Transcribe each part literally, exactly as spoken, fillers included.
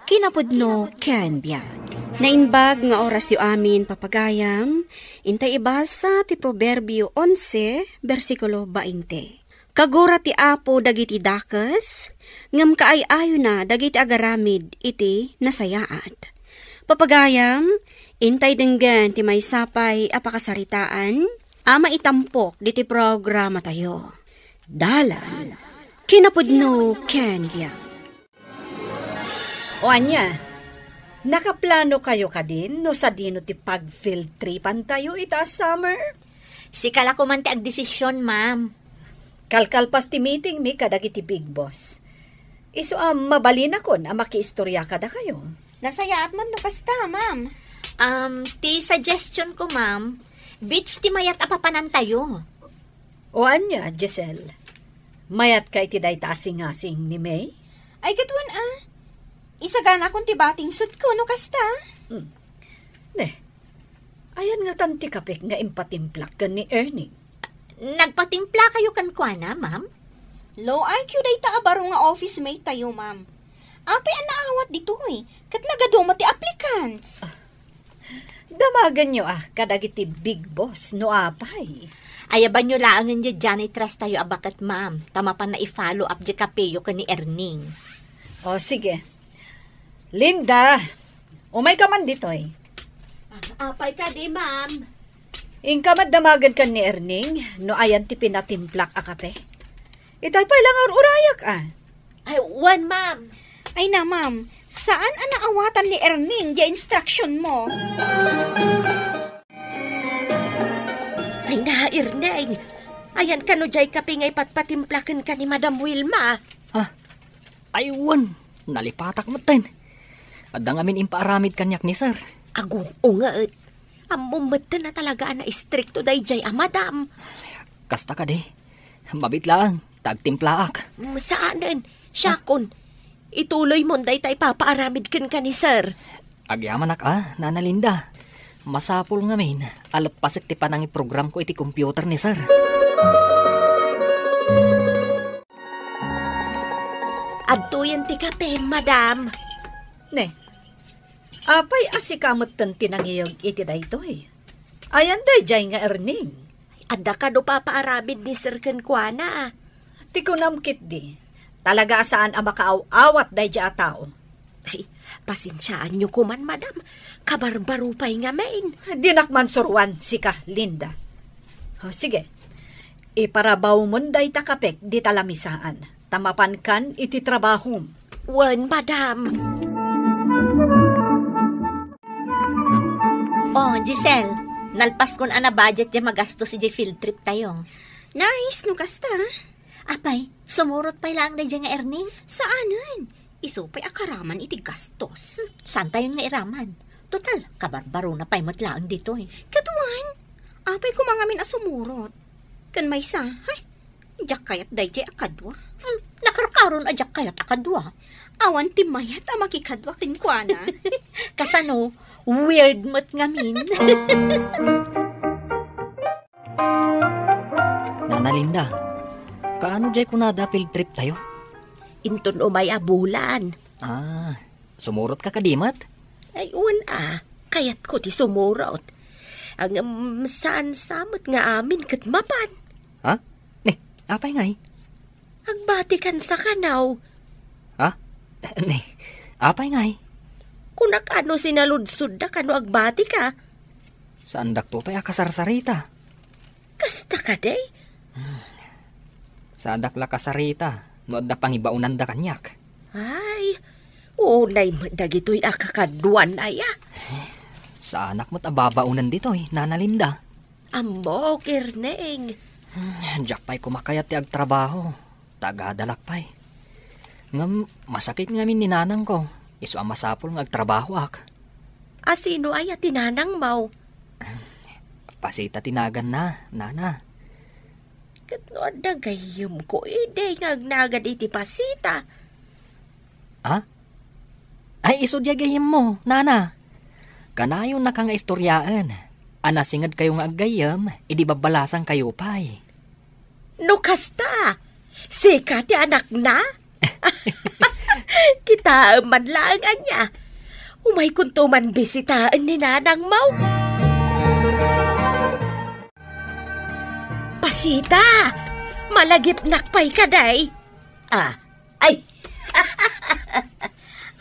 Kinapudno ken biag. Naimbag nga orasyo amin, papagayam, intay ibasa ti Proverbio onse, bersikulo bainte. Kagura ti Apo dagiti dakes, ngem kaay-ayona dagiti agaramid iti nasayaat. Papagayam, intay denggen ti maysa pay a pakasaritaan a maitampok diti programatayo. Dalan, kinapudno ken biag. O ania, nakaplano kayo kadin no sadino ti pag-field tripan tayo ita a summer? Sika la koman ti agdesisyon, ma'am. Kalkalpas ti meeting mi kadagiti big boss. Isu a mabalinakon a makiistorya kadakayo. Nasayaat man no kasta, ma'am. Um, ti suggestion ko, ma'am, beach ti mayat a papanantayo. O ania, Giselle? Mayatka iti dayta a singasing ni May? Ay, ket wen a. Isaganakon ti bathing suit ko no kasta. Hmm. Ne, ayan ngatan ti kapek nga impatimplak ken ni Erning? Nagpatimplakayo kenkuana, ma'am? Low I Q dayta a baro nga office mate tayo, ma'am. Apay a naawat ditoy, ket nagadu met ti applicants. Damagenyo a kadagiti big boss no apay. Ayabanyo laengen diay janitress tayo a baket, ma'am, ta mapanna i-follow up diay kapeyo ken ni Erning. O, sige. Linda, umayka man ditoy. Apay kadi, ma'am? Inka met damagen ken ni Erning no ayan ti pinatimplak a kape. Itay pay la nga ur-urayak a. Ay, wen, ma'am. Ay na, ma'am, saan a naawatan ni Erning diay instruction mo? Ay na, Erning. Ayan kano diay kape nga ipatpatimpla kenka ni Madam Wilma? Ah, ay wen, nalipatak metten. Adda ngamin impaaramid kaniak ni Sir. Agunget. Ammom metten a talaga a naistrikto daydiay a madam. Kasta kadi, mabiit laeng ta agtimplaak. Mm, saanen. Siakon, ituloymon dayta ipapaaramid kenka ni Sir. Agyamanak a, Nana Linda. Masapul ngamin a leppasek ti panangiprogramko iti computer ni Sir. Adtoyen ti kape, madam. Ne, apay a sika metten ti nangiyeg iti daytoy? Ayan daydiay nga Erning? Adda kano papaaramid ni Sir kenkuana. Ti kunam ketdi, talaga a saan a makaaw-awat daydiay a tao. Ay, pasensiaanyo koman, madam. Kabarbaro pay ngamin. Dinak man suroan sika, Linda. O, sige. Iparabawmon dayta kapek dita lamisaan, ta mapankan iti trabahom. Wen, madam. Oh, Giselle, nalpaskon a nabudget diay magastos idiay field trip tayo. Nice, no kasta? Apay, sumurot pay laeng daydiay nga Erning? Saanen. Isu pay a karaman iti gastos. Saan tayon nga iraman? Total, kabarbarona pay met laeng ditoy. Ket wen, apay koma ngamin a sumurot? Ken maysa, hay, diak kayat daydiay a kadua. Hmm, nakarkaron a diak kayat a kadua. Awan ti mayat a makikadua kenkuana. Kasano? Weird met ngamin. Nana Linda, kaano diay kunada field trip tayo? Inton umay a bulan. Ah, sumurotka kadi met? Ay, wen a, kayatko ti sumurot. Ngem saan sa met nga amin ket mapan. Ha? Ne, apay ngay? Agbatikan sa kanaw. Ha? Ne, apay ngay? Kunak ano sinaludsodda kano agbatika? Saandakto pay a kasarsarita. Kasta kadi? Saanak la kasarita no adda pangibaonanda kaniak. Ay, unay met dagitoy a kakaduan aya. Saanak met a babaonen ditoy, Nana Linda. Ammok, Erning. Diak pay koma kayat ti agtrabaho. Tagadalak pay. Ngem masakit ngamin ni nanangko. Isu a masapul nga agtrabahoak. A sino aya ti nanangmo? Pasita ti naganna, nana. Ket no adda gayyemko idi nga agnagad iti Pasita? Ha? Ay, isu diay gayyemmo, nana. Kanayonnaka nga istoryaen a nasingedkayo nga aggayyem idi babbalasangkayo pay. No kasta, sika ti anakna? Kitaem man laeng ania. Umaykonto man bisitaen ni nanangmo. Pasita, malagipnak pay kadi. Ah, ay.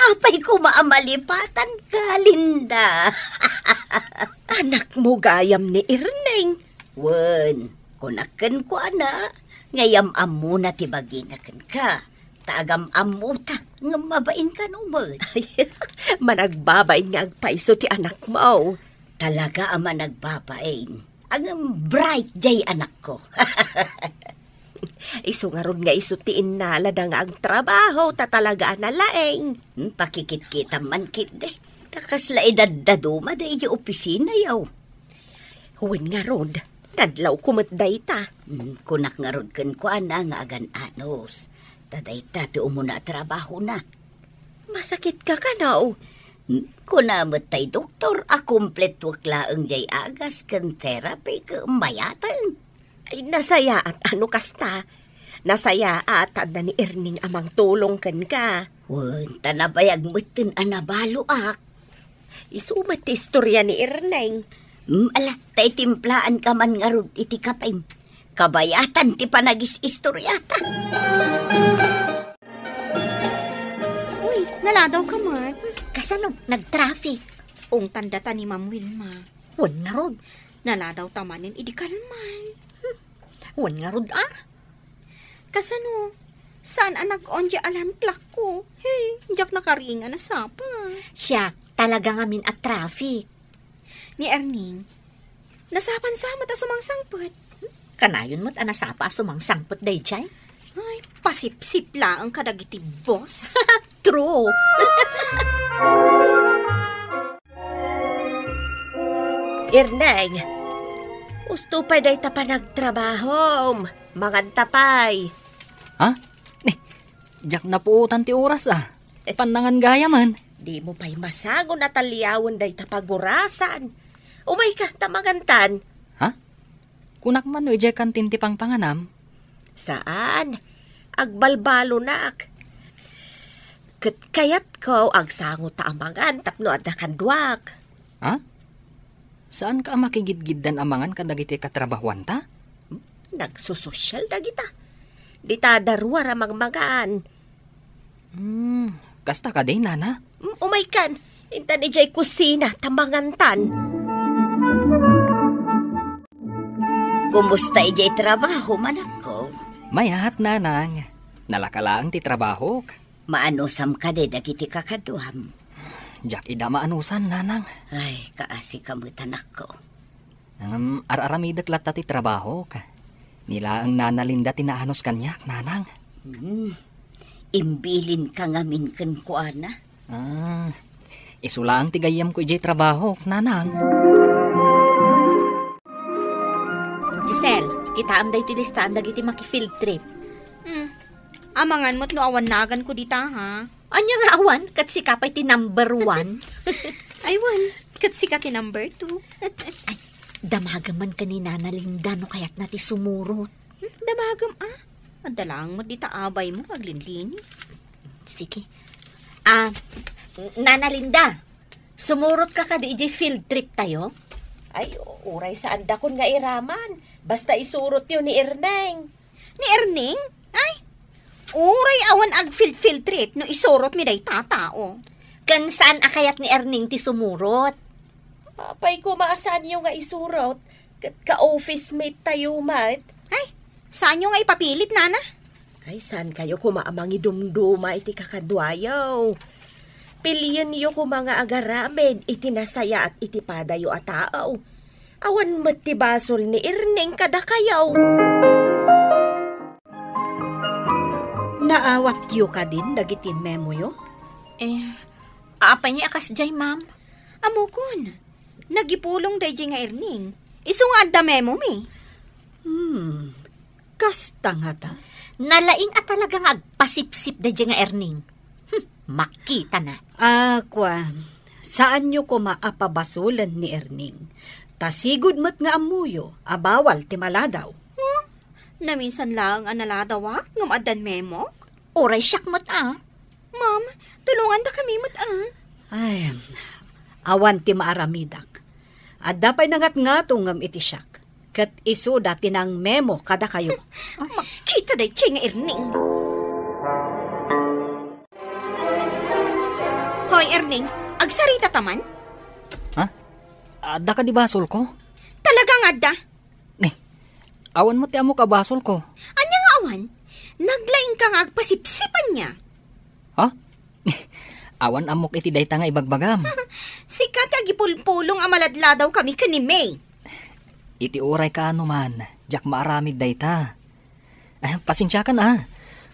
Apay koma a malipatanka, Linda? Anakmo gayam ni Erning. Wen, kunak kenkuana, nga yam-ammona ti bagina kenka. Ta agam-ammota, ngem mabain kano met. Ay, managbabain nga agpayso ti anakmo. Talaga a managbabain. Ngem bright jay anakko. Isu ngarud nga isu ti innalada nga agtrabaho, ta talaga a nalaing. Hmm, pakikitkitam man ketdi. Ta kasla idaddaduma daydi opisinayo. Wen ngarud, nadlawko met dayta. Hmm, kunak ngarud kenkuana nga agan-anos. Ta dayta ti umuna a trabahona. Masakitka kano? Hmm, kuna met tay doktor a kumpletuek laeng jay agas ken therapy ket mayateng. Ay, nasayaat a no kasta. Nasayaat ta adda ni Erning a mangtulong kenka. Wen, ta nabayag metten a nabaloak. Isu met ti istoria ni Erning. Mm, ala, ta itimplaanka man ngarud iti kapem. Kabayatan ti panagis-istoriata. Uy, naladawka met. Kasano? Nag-traffic. Ungtan data ni Ma'am Wilma. Wen ngarud. Naladawta manen idi kalman. Hmm. Wen ngarud, ah? Kasano? Saan a nag-on ti alarm clock ko? Hey, diak nakaringa a nasapa. Siak, talaga ngamin a traffic. Ni Erning, nasapan sa met a sumangsangpet. Kanayon met a nasapa a sumangsangpet daydiay? Ay, pasipsip laeng kadagiti boss. True. Erning, usto pay dayta panagtrabahom. Manganta pay. Ha? Ni, diak napuotan ti oras, ah. Pannangan gayamen. Dimo pay masango a taliawen dayta pagurasan. Umayka, ta mangantan. Ha? Kunak man no idiay kantin ti pangpanganam? Saan. Agbalbalonak. Ket kayatko, agsango ta a mangan tapno adda kaduak. Ha? Saanka a makigidgiddan a mangan kadagiti katrabahuanta? Nagsososyal dagita. Dita daruar a mangmangan. Hmm, kasta kadi, nana? Mm, umaykan. Intan idiay kusina ta mangantan. Kumusta idiay trabaho, manakko? Mayat, nanang. Nalaka laeng ti trabahok. Maanusam kadi dagiti kakaduam? Diak ida maanusan, nanang. Ay, kaasika met, anakko. Ngem ar-aramidek latta ti trabahok. Ni laeng Nana Linda ti naanus kaniak, nanang. Hmm. Imbilinka ngamin kenkuana. Ah, isu laeng ti gayyemko idiay trabahok, nanang. Giselle, kitaem daytoy listaan dagiti maki-field trip. Hmm. Amangan met no awan naganko dita, ha? Ania nga awan? Ket sika pay ti number one. Ay, wen, ket sika ti number two. Ay, damagem man ken ni Nana Linda no kayatna ti sumurot. Hmm, damagem, ah? Adda laeng met dita abaymo nga aglinlinis. Sige. Ah, Nana Linda, sumurotka kadi idiay field trip tayo? Ay, uray saandakon nga iraman. Basta isurotyo ni Erneng. Ni Erning? Ay, uray awan ag-field-field trip no isurotmi dayta a tao. Ken saan a kayat ni Erning ti sumurot? Apay koma a saanyo nga isurot, ket ka-office mate tayo met. Ay, saanyo nga ipapilit, nana? Ay, saankayo koma a mangidumduma iti kakaduayo? Pilienyo koma nga agaramid iti nasayaat iti padayo a tao. Awan met ti basol ni Erning kadakayo. Naawatyo kadin dagiti memoyo? Eh, apay ni a kasdiay, ma'am? Ammokon, nagipulong daydiay nga Erning. Isu nga adda memomi. Hmm, kasta ngata. Nalaing a talaga nga agpasipsip daydiay nga Erning. Hmm, makitana. Ah, kua, saanyo koma a pabasolen ni Erning. Ta sigud met nga ammoyo a bawal ti maladaw. Huh? Naminsan laeng a naladawak ngem addan memok? Uray siak met a. Ma'am, tulongandakami met, ah. Ay, awan ti maaramidak. Adda pay nangatngatongem iti siak, ket isuda ti nangmemo kadakayo. Makita daytoy nga Erning. Hoy, Erning, agsarita ta man? Ha? Adda kadi basolko? Talaga nga adda. Ni, awan met ti ammok a basolko. Ania nga awan? Naglaingka nga agpasipsip ania? Ha? Awan ammok iti dayta nga ibagbagam. Sika ti agipulpulong a maladladawkami ken ni May. Iti uray kaano man, diak maaramid dayta. Ah, pasensiakan, ah.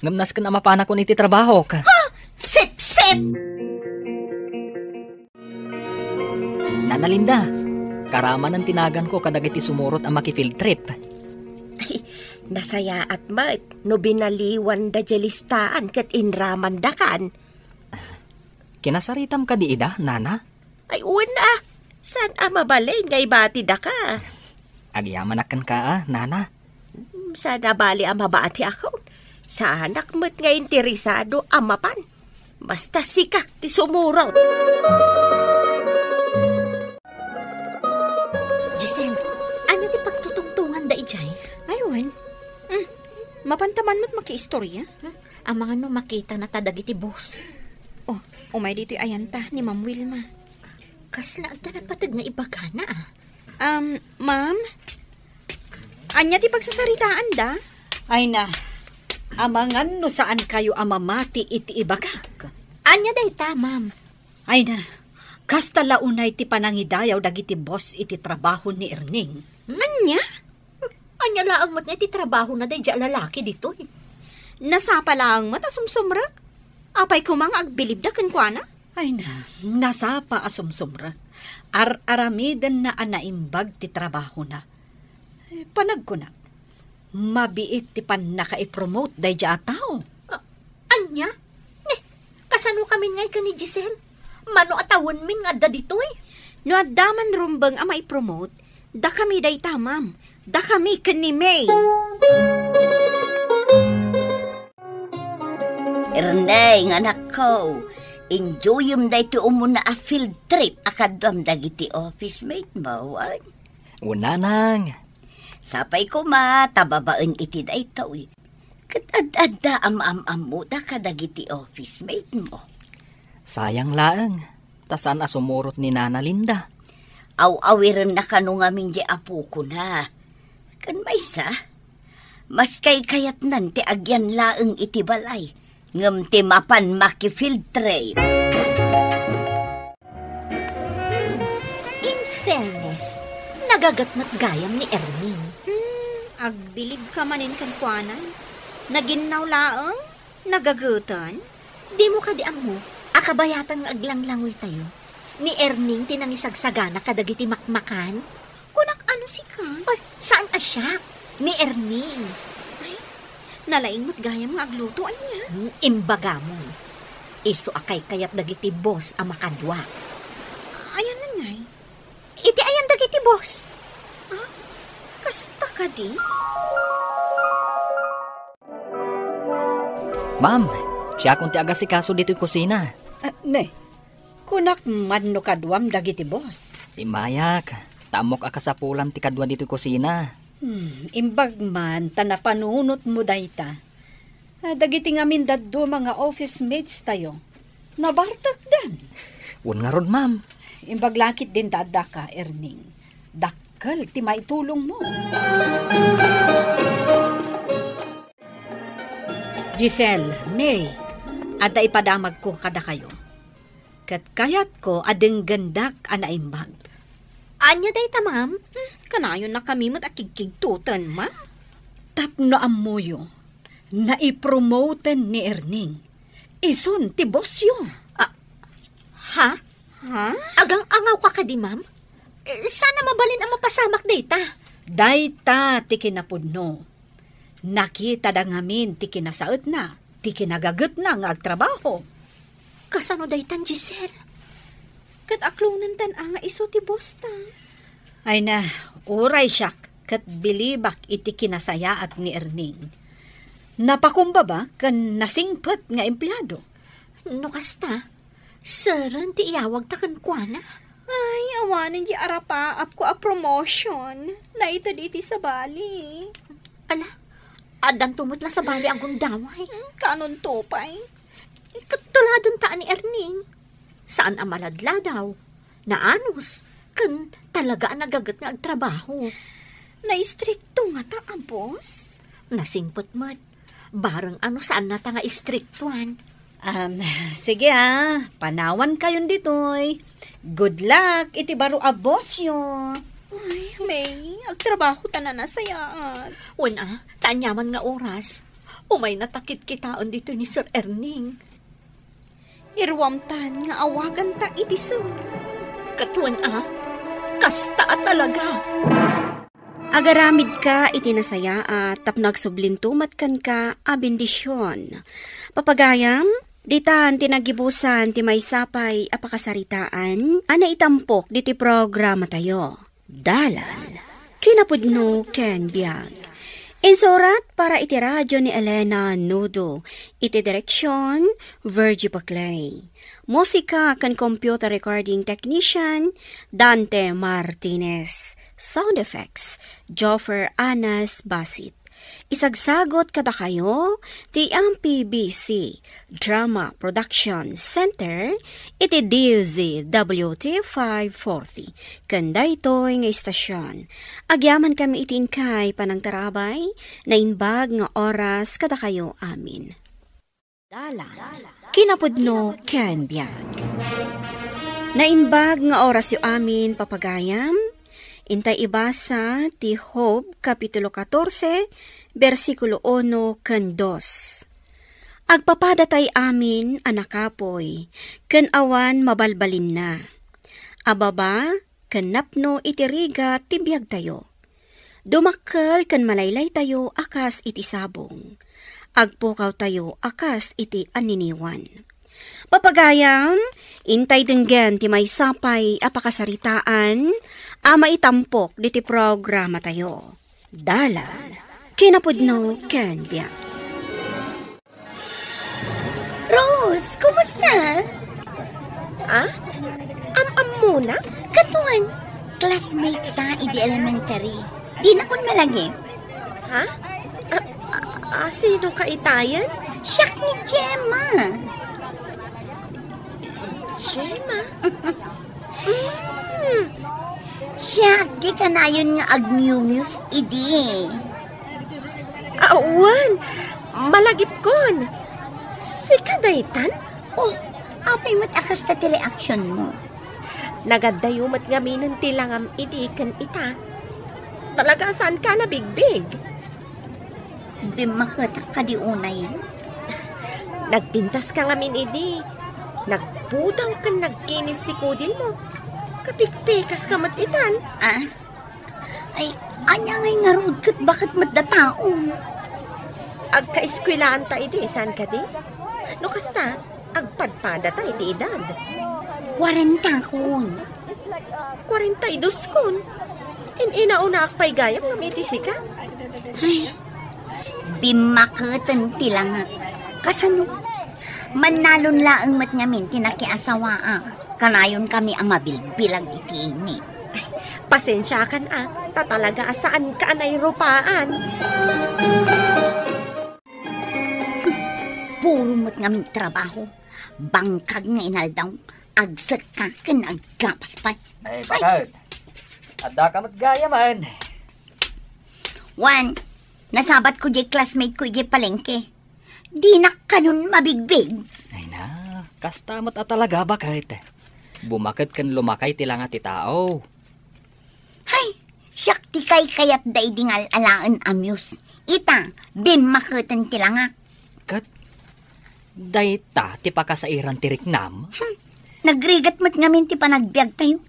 Ngem nasken a mapanakon iti trabahok. Ha? Sipsip! Nana Linda, karamanen ti naganko kadagiti sumurot a maki-field trip. Ay, nasayaat met no binaliwanda diay listaan ket inramandakan. Kinasaritam kadi ida, Nana? Ay, wen a. Saan a mabalin nga ibatidaka? Agyamanak kenka, a, Nana. Hmm, saan a bali a mabatiakon. Saanak met nga interesado a mapan. Basta sika ti sumurot. Giselle, ania ti pagtutungtonganda idiay? Ay, wen. Hmm, mapanta man met makiistorya. Hmm, amangan no makitana ta dagiti boss. Oh, umay ditoy ayanta ni Ma'am Wilma. Kasla adda napateg nga ibagana, ah. Um, ma'am? Ania ti pagsasaritaanda? Ay na, amangan no saankayo a mamati iti ibagak. Ania dayta, ma'am? Ay na, kasta la unay ti panangidayaw dagiti boss iti trabaho ni Erning. Ania? Ania laeng met nga iti trabahona daydiay a lalaki ditoy? Nasapa laeng met a sumsumrek. Apay koma nga agbilibda kenkuana? Ay na, nasapa a sumsumrek. Ar-aramidenna a naimbag ti trabahona. Eh, panagkunak, mabiit ti pannakaipromote daydiay a tao. A-, ania? Ni, kasanokamin ngay ken ni Giselle? Mano a tawenmin nga adda ditoy? No adda man rumbeng a maipromote, dakami dayta, ma'am. Dakami ken ni May. Erneng, anakko, enjoyem daytoy umuna a field trip a kaduam dagiti office mate mo, wen? Wen, nanang. Sapay koma ta babaen iti daytoy, ket ad-adda a maam-ammoda kadagiti office mate mo. Sayang laeng, ta saan a sumurot ni Nana Linda. Aw-awirenna kano ngamin diay apokona. Ken maysa, mas kaykayatnan ti agyan laeng iti balay, ngem ti mapan maki-field trip. In fairness, nagaget met gayam ni Erning. Hmm, agbilibka manen kenkuana. Naginnaw laeng, nagagetan. Dimo kadi ammo a kabayatan nga aglanglangoytayo, ni Erning ti nangisagsagana kadagiti makmakan? Kunak, ano sika? Ay, saan a siak? Ni Erning. Ay, nalaing met gayam nga agluto, ania? Hmm, imbagamon. Isu a kaykayat dagiti boss a makadua. Ayan ngay? Iti ayan dagiti boss? Ah, kasta kadi? Ma'am, siakon ti agasikaso ditoy kusina. Ah, ne, kunak man no kaduam dagiti boss. Immayak, ta ammok a kasapulam ti kadua ditoy kusina. Hmm, imbag man ta napanunotmo dayta. Ah, dagiti ngamin dadduma nga office mates tayo, nabartekdan. Wen ngarud, ma'am. Imbag la ketdin ta addaka, Erning. Dakkel ti maitulongmo. Giselle, May, adda ipadamagko kadakayo. Ket kayatko a denggendak a naimbag. Ania dayta, ma'am? Hmm, kanayonnakami met a kigkigtoten, ma'am. Tapno ammoyo, naipromoten ni Erning. Isun ti bossyo. Ah, ha? Ha? Agang-angawka kadi, ma'am? Eh, saan a mabalin a mapasamak dayta? Dayta ti kinapudno. Nakitada ngamin ti kinasaetna, ti kinagagetna nga agtrabaho. Kasano daytan, Giselle? Ket aklonentan a nga isu ti boss ta. Ay na, uray siak ket bilibak iti kinasayaat ni Erning. Napakumbaba ken nasingpet nga empleado. No kasta, saan ti iyawagta kenkuana? Ay, awanen di arapaapko a promotion. Naited iti sabali. Ala, addanto met la sabali a gundaway. Hmm, kaanonto pay? Ket tuladenta ni Erning. Saan a maladladaw. Naanus, ken talaga a nagaget nga agtrabaho. Naistrikto ngata a boss? Nasingpet met. Bareng no saannata nga istriktuan. Um, sige a, panawankayon ditoy. Good luck iti baro a bossyo. Ay, May, agtrabaho ta a nasayaat. Wen a, ta aniaman nga oras. Umaynata kitkitaen ditoy ni Sir Erning. Iruamtan nga awaganta iti sir. Ket wen a, kasta a talaga. Agaramidka iti nasayaat tapno agsublinto met kenka a bendision. Papagayam, ditan ti nagibusan ti maysa pay a pakasaritaan a naitampok diti programatayo. Dalan, kinapudno ken biag. Insurat para iti radio ni Elena Nudo. Iti direksion, Virgie Paclay. Musika ken computer recording technician, Dante Martinez. Sound effects, Joffer Anas Basit. Isagsagot kadakayo ti M P B C Drama Production Center iti D Z W T five forty. Ken daytoy nga istasion, agyamankami iti inkay panangtarabay, naimbag nga oras kadakayo amin. Dalan, kinapudno ken biag. Naimbag nga orasyo amin, papagayam. Intay ibasa ti Job, Kapitulo katorse, bersikulo uno ken dos. Agpapadatay amin a nakapuy, ken awan mabalbalinna. A baba ken napno iti rigat ti biagtayo. Dumakkel ken malaylaytayo a kas iti sabong. Agpukawtayo a kas iti anniniwan. Papagayam, intay denggen ti maysa pay a pakasaritaan a maitampok diti programatayo. Dalan, kinapudno ken biag. Rose, kumusta? Ah? Am-ammona? Katuan, classmate ta idi elementary. Dinakon malagip. Ha? Ah, ah, ah, sino ka itayen? Siak ni Gemma. Gemma? Mm. Siak ti kanayon nga agmiumius idi. Awan, malagipkon. Sika daytan? Oh, apay met a kasta ti reaksionmo? Nagaddayo met ngaminen ti langam idi ken ita. Talaga a saanka a nabigbig. Bimmaketak kadi unay. Nagpintaska ngamin idi. Nagpudaw ken nagkinis ti kudilmo. Kapikpikaska met itan. Ah? Ay, ania ngay ngarud ket baket met da tao? Agkaeskuelaanta idi, saan kadi? No kasta, agpadpadata iti edad. Kuarentakon. Kuarenta y dos kon. In-inaunaak pay gayam ngem iti sika. Ay, bimmaketen ti langak. Kasano? Mannalon laeng met ngamin ti nakiasawaak. Kanayonkami a mabilbilag iti init. Pasensiakan a, ta talaga a saanka a nairupaan. Puro met ngamin trabaho. Bangkag nga inaldaw, agsekka ken aggapas pay. Ay, baket. Addaka met gayamen. Wen, nasabatko diay classmate ko idiay palengke. Dinak kanon mabigbig. Ay na, kasta met a talaga, baket. Bumaket ken lumakay ti langa ti tao. Hay, siak ti kaykayat daydi nga al-alaen a muse. Ita, bimmaketen ti langak. Ket dayta ti pakasairan ti riknam? Hmm, nagrigat met ngamin ti panagbiagtayo.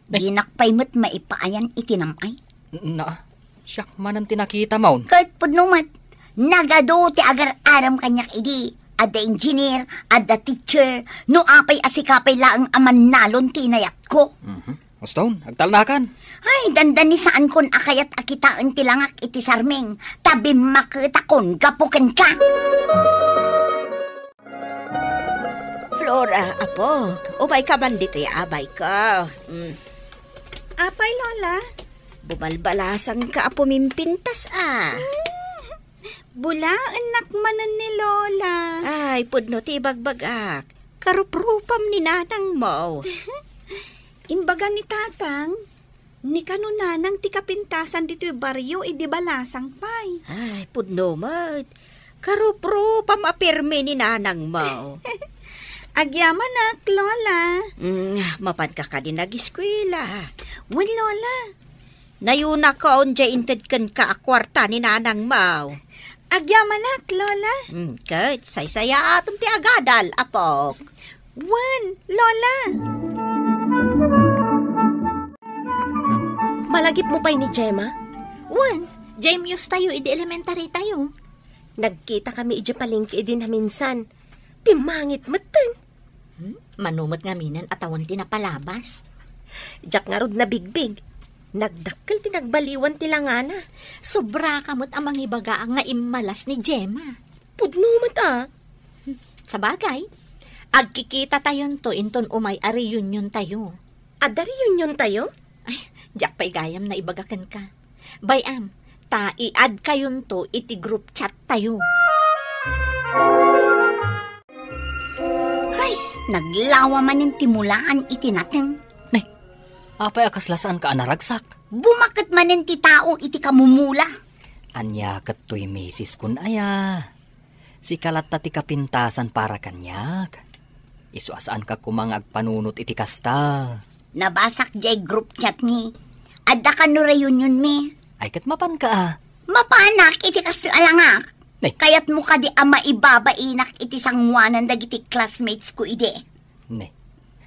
Ay. Dinak pay met maipaayan iti nam-ay. Na, siak manen ti nakitamon. Ket pudno met, nagadu ti agar-aram kaniak idi. Adda engineer, adda teacher, no apay a sika pay laeng a mannalon ti inayatko. Mhm. Uston, agtalnakan. Ay, dandani saankon a kayat a kitaen ti langak iti sarming, ta bimmaketakon gapu kenka. Ora, apok, umayka man ditoy abay ko. Mm. Apay, Lola? Bumalbalasangka a pumimpintas, a. Bulaennak manen ni Lola. Ay, pudno ti ibagbagak. Karuprupam ni nanangmo. Imbaga ni Tatang, ni kano nanang ti kapintasan ditoy barrio idi balasang pay. Ay, pudno met. Karuprupam a pirmi ni nanangmo. Agyamanak, Lola. Mm, mapanka kadi nag-eskuela? Wen, Lola. Nayunakon diay inted kenka a kuarta ni nanangmo. Agyamanak, Lola. Mm, ket saysayaatem ti agadal, apok. Wen, Lola. Malagipmo pay ni Gemma? Wen, diay muse tayo idi elementary tayo. Nagkita kami idiay palengke idi naminsan. Pimmangit metten. Hmm? Mano met ngamin a tawen ti napalabas? Diak ngarud nabigbig. Nagdakkel ti nagbaliwan ti langana. Sobra ka met a mangibaga nga immalas ni Gemma. Pudno met a. Sabagay, agkikita tayonto inton umay a reunion tayo. Adda reunion tayo? Ay, diak pay gayam naibaga kenka. Bay-am, ta i-add kayonto iti group chat tayo. Ay, naglawa manen ti mulaan iti nateng. Nay, apay a kasla saanka a naragsak? Bumaket manen ti tao iti kamumula. Ania ket toy misis kun aya? Sika latta ti kapintasan para kaniak. Isu a saanka koma nga agpanunot iti kasta. Nabasak diay group chat mi. Adda kano reunion mi. Ay, ket mapanka a. Mapanak iti kasta a langak. Nay. Kayatmo kadi a maibabainak iti sangoanan dagiti classmates ko idi. Nay.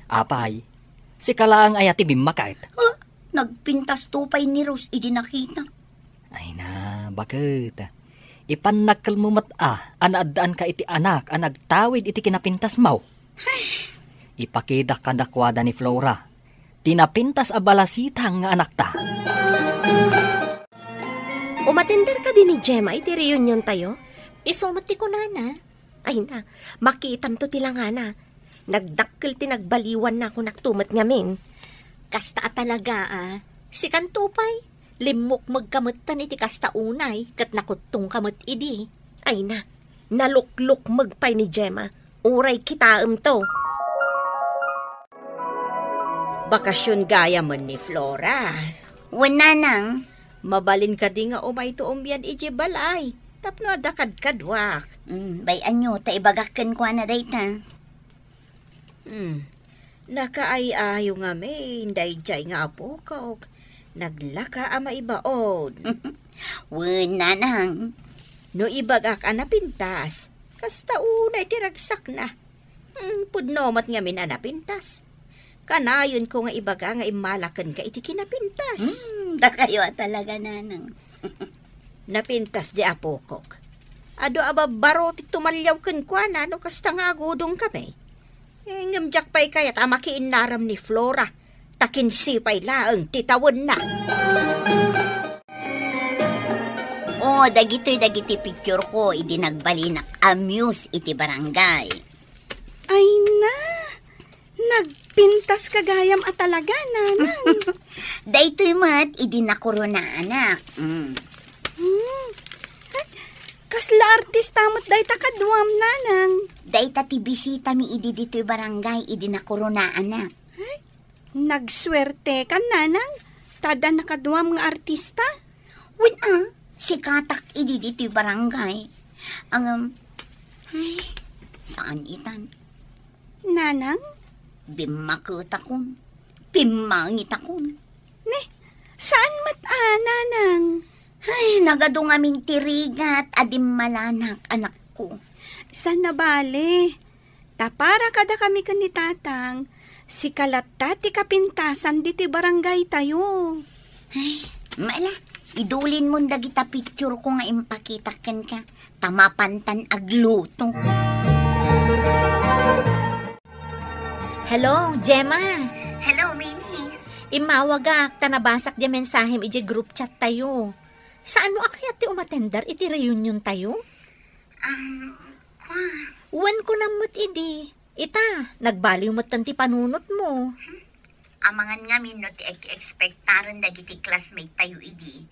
Apay, sika laeng aya ti bimmaket? Huh? Nagpintasto pay ni Rose idi nakita. Ay na, baket. Ipannakkelmo met a, a naaddaanka iti anak a nagtawid iti kinapintasmo. Ipakitak kadakuada ni Flora ti napintas a balasitang nga anakta. Umatender kadi ni Gemma iti reunion tayo? Isu met ti kunana. Ay na, makitamto ti langana. Nagdakkel ti nagbaliwan na kunak to met ngamin. Kasta a talaga, a. Sikanto pay, limmukmegka metten iti kasta unay, ket nakuttongka met idi. Ay na, naluklukmeg pay ni Gemma. Uray kitaemto. Bakasion gayamen ni Flora. Wen, nanang. Mabalin kadi nga umayto umyan idiay balay tapno adda kadkaduak? Mm, bay-anyo ta ibagak kenkuana dayta. Hmm. Nakaay-ayo ngamin daydiay nga apokok. Naglaka a maibaon. Wen, nanang. No ibagak a napintas, kasta unay ti ragsakna. Hmm, pudno met ngamin a napintas. Kanayonko nga ibaga nga immala kenka iti kinapintas. Hmm, dakayo a talaga, nanang. Napintas di apokok. Adu a babbaro ti tumalliaw kenkuana no kasta nga agudongkami. Eh, ngem diak pay kayat a makiinnaram ni Flora, ta kinse pay laeng ti tawenna. O, dagitoy dagiti picture ko idi nagbalinak a muse iti barangay. Ay na, nagpintas ka gayam a talaga, nanang. Daytoy met idi nakoronaanak. Mm. Hmm. Kasla artista met dayta kaduam, nanang? Dayta ti bisitami idi ditoy barangay idi nakoronaanak. Ay, nagsuertekan, nanang, ta adda nakaduam nga artista. Wen a, sikatak idi ditoy barangay. Ngem, ay, saan itan? Nanang? Bimmaketakon. Bimmangitakon. Ne, saan met a, nanang? Ay, nagadu ngamin ti rigat a dimmalanak, anakko. Saan a bale? Ta para kadakami ken ni Tatang, sika latta ti kapintasan ditoy barangay tayo. Ay, mala, idulinmon dagita picture ko nga impakitak kenka, ta mapantan agluto. Hello, Gemma. Hello, Mini. Immawagak ta nabasak di mensahem idiay group chat tayo. Saanmo a kayat ti umatender iti reunion tayo? Um, kwa. Wen, kunam met idi. Ita, nagbaliw metten ti panunotmo. Amangan ngamin no ti ag-expectaren dagiti classmate tayo idi.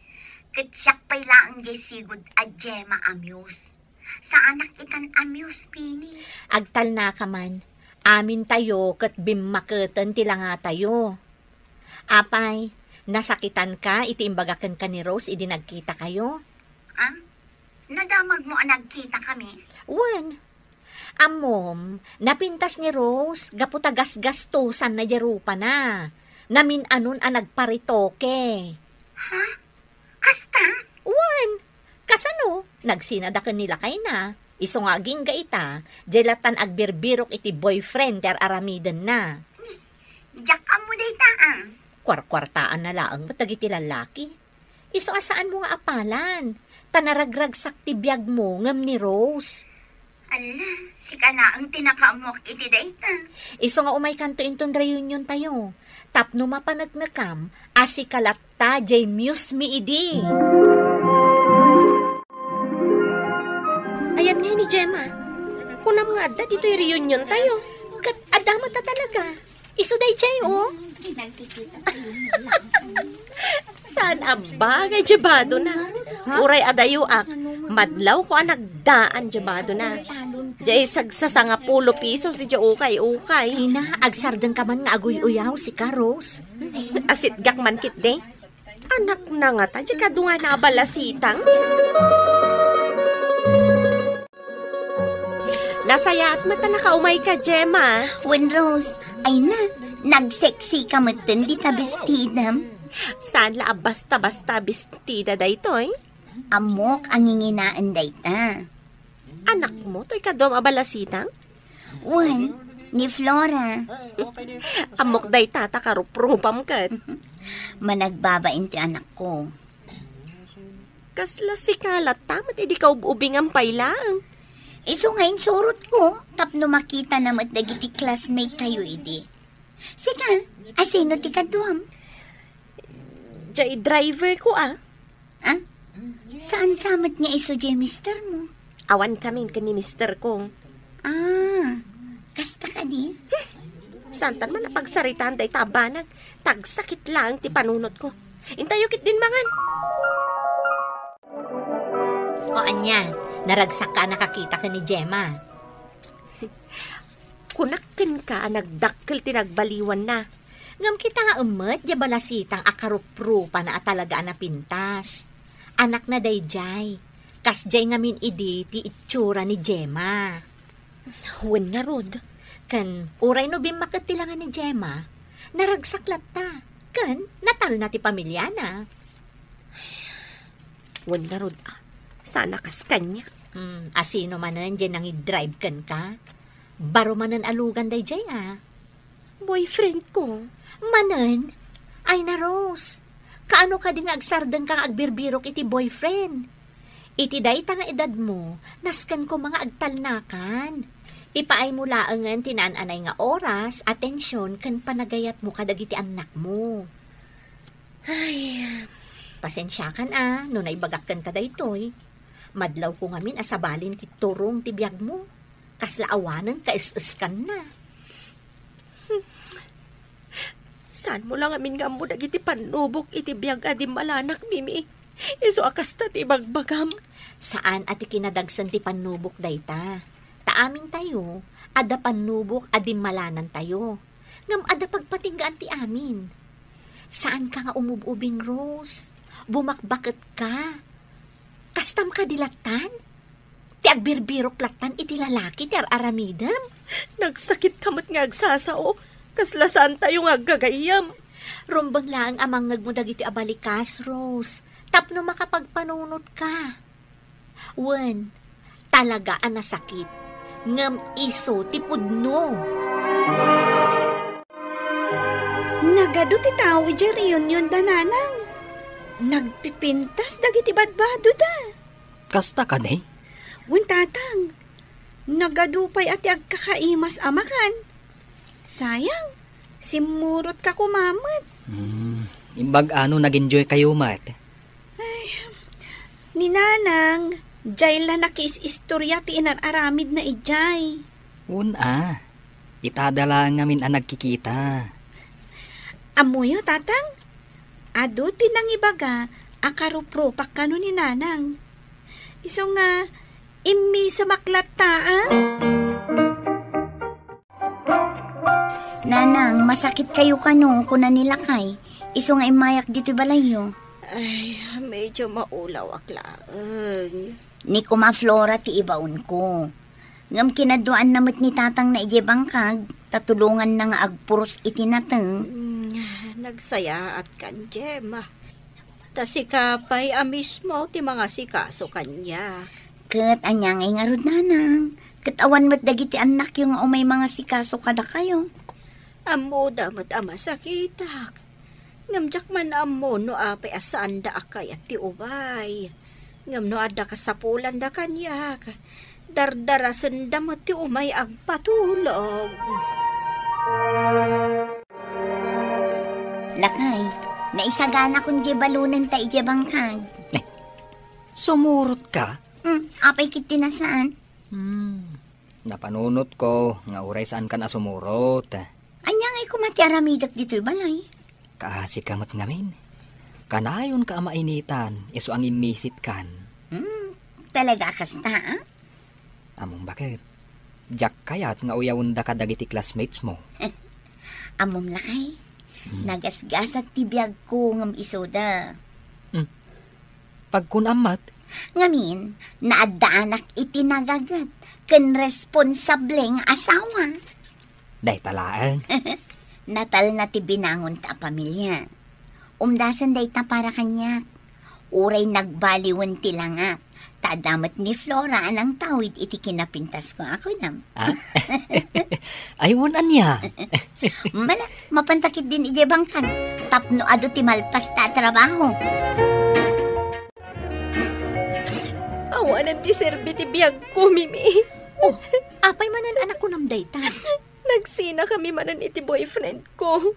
Ket siak pay laeng diay sigud a Gemma a muse. Saanak itan a muse, Pini. Agtalnaka man. Amintayo ket bimmaketen ti langatayo. Apay, nasakitanka iti imbaga kenka ni Rose idi nagkitakayo? Ah? Nadamagmo a nagkitakami? Wen. Ammom, napintas ni Rose gapu ta gasgastosanna diay rupana. Namin-anon a nagparetoke. Ha? Kasta? Wen. Kasano? Nagsinada ken ni lakayna. Isu nga agingga ita, diay lattan agbirbirok iti boyfriend ti ar-aramidenna. Diak ammo dayta, ah. Kuarkuartaanna laeng met dagiti lallaki. Isu a saanmo nga apalan, ta naragragsak ti biagmo ngem ni Rose. Ala, sika laeng ti nakaammoak iti dayta. Isu nga umaykanto inton reunion tayo, tapno mapaneknekam a sika latta diay muse mi idi. Ayan nga ni Gemma, kunam nga adda ditoy reunion tayo. Ket adda met a talaga. Isu daydiay, oh. Saan a bagay diay badona? Uray adayoak, madlawko a nagdaan diay badona. Diay sagsasangapulo pisos diay ukay-ukay. Ay na, agsardengka man nga aguy-uyaw, sika, Rose. Asitgak man ketdi. Anakna ngata diay kadua nga abalasitang? Nasayaat met a nakaumayka, Gemma. Wen, Rose, ay na, nagseksika metten dita bestidam. Saan la a basta-basta bestida daytoy? Ammok a nginginaen dayta. Anakmo toy kaduam a balasitang? Wen, ni Flora. Ammok dayta ta karuprupam ket. Managbabain ti anakko. Kasla sika latta met idi kaub-ubingam pay laeng. Isu nga insurotko, tapno makitana met dagiti classmate tayo idi. Sika, asino ti kaduam? Diay driver ko, ah. Ah? Saan sa met nga isu diay mister mo? Awan kami ken ni mister ko. Ah, kasta kadi? Saantan man a pagsaritaan dayta a banag, ta agsakit laeng ti panunot ko. Intayo ketdin mangan. O ania, naragsakka a nakakita ken ni Gemma. Kunak kenka a nagdakkel ti nagbaliwanna. Ngem kitaem met diay balasitang a karuprupana a talaga a napintas. Anakna daydiay. Kasdiay ngamin idi ti itsura ni Gemma. Wen ngarud. Ken uray no bimmaket ti langa ni Gemma, naragsak latta. Ken natalna ti pamiliana. Wen ngarud, ah. Saan a kas kaniak. Hmm, asino manen diay nangidrive kenka? Baro manen a lugan daydiay, ah. Boyfriend ko. Manen? Ay na, Rose. Kaano kadi nga agsardengka nga agbirbirok iti boyfriend? Iti dayta nga edadmo, nasken koma nga agtalnakan. Ipaaymo laengen ti naan-anay nga oras, atension, ken panagayatmo kadagiti annakmo. Ay, pasensiakan a no naibagak kenka daytoy. Madlawko ngamin a sabalin ti turong ti biagmo. Kasla awanen kaes-eskanna. Saanmo la ngamin nga ammo dagiti pannubok iti biag a dimmalanak, Mimi? Isu a kasta ti ibagbagam. Saan a ti kinadagsen ti pannubok dayta. Ta amintayo, adda pannubok a dimmalanantayo. Ngem adda pagpatinggaan ti amin. Saanka nga umub-ubing, Rose. Bumakbaketka. Kastam kadi lattan? Ti agbirbirok lattan iti lalaki ti ar-aramidem? Nagsakitka met nga agsasao. Kasla saantayo nga aggagayyem. Rumbeng laeng a mangngegmo dagiti a balikas, Rose, tapno makapagpanunotka. Wen, talaga a nasakit, ngem isu ti pudno. Nagadu ti tao idiay reunion da, Nanang. Nagpipintas dagiti badbadoda. Kasta kadi? Wen, Tatang. Nagadu pay a ti agkakaimas a makan. Sayang, simmurotka koma met. Hmm, imbag-a no nag-enjoy kayo met. Ay, ni Nanang, jay la nakiis-istorya ti inar-aramidna idiay. Wen a. Ita da laeng ngamin a nagkikita. Ammoyo, Tatang? Adu ti nangibaga a karuprupak kano ni Nanang. Isu nga, immisemak latta, a? Nanang, masakit kayo kano, kuna ni Lakay. Isu nga immayak ditoy balayyo. Ay, medyo maulawak laeng. Ni Kuma Flora ti ibaonko. Ngem kinaduaanna met ni Tatangna idiay bangkag, ta tulonganna nga agpuros iti nateng. Mm, nagsayaat kan, Gemma. Ta sika pay a mismo ti mangasikaso kaniak. Ket ania ngay ngarud, Nanang? Ket awan met dagiti annakyo nga umay mangasikaso kadakayo. Ammoda met a masakitak. Ngem diak man ammo no apay a saanda a kayat ti umay. Ngem no adda kasapulanda kaniak, dardarasenda met ti umay agpatulog. Lakay, naisaganakon diay balonenta idiay bangkag. Eh, sumurotka? Hmm, apay ket ti nasaan? Hmm, napanunotko nga uray saankan a sumurot. Ania ngay koma ti aramidek ditoy balay? Kaasika met ngamin. Kanayonka a mainitan, isu a ngimmisitkan. Hmm, talaga a kasta, a? Ammom baket, diak kayat nga uyawenda kadagiti classmates mo. Ammom lakay, Hmm. nagasgasat ti biagko ngem isuda. Hmm. Pagkunam met? Ngamin, naaddaanak iti nagaget ken responsable nga asawa. Dayta laeng. Natalna ti binangonta a pamilia. Umdasen dayta para kaniak. Uray nagbaliwen ti langak, ta adda met ni Flora a nangtawid iti kinapintasko a kunam. Ah? Ay, wen ania? Mala, mapanta ketdin idiay bangkag, tapno adu ti malpasta a trabaho. Awanen ti serbi ti biagko, Mimi. Oh, apay manen a nakunam dayta? Nagsinakami manen iti boyfriend ko.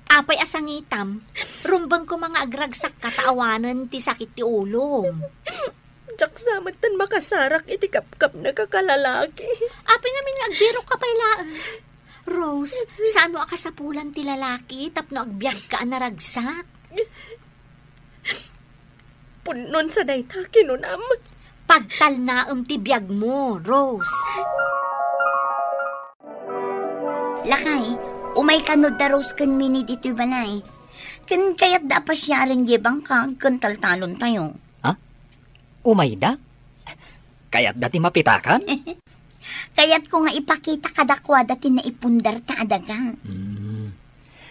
Apay a sangitam, rumbeng koma nga agragsakka ta awanen ti sakit ti ulom. Diak sa metten makasarak iti kapkapna a kalalaki. Apay ngamin nga agbirokka pay laeng? Rose, saan a kasapulan ti lalaki tapno agbiagka a naragsak? Pudnon sa dayta kinunam. Pagtalnaem ti biagmo, Rose. Lakay, umay kano da Rose ken Mini ditoy balay. Ken kayatda a pasiaren diay bangkag ken taltalontayo. Ha? Umayda? Kayatda ti mapitakan? Kayatko nga ipakita kadakuada ti naipundarta a daga. Hmm.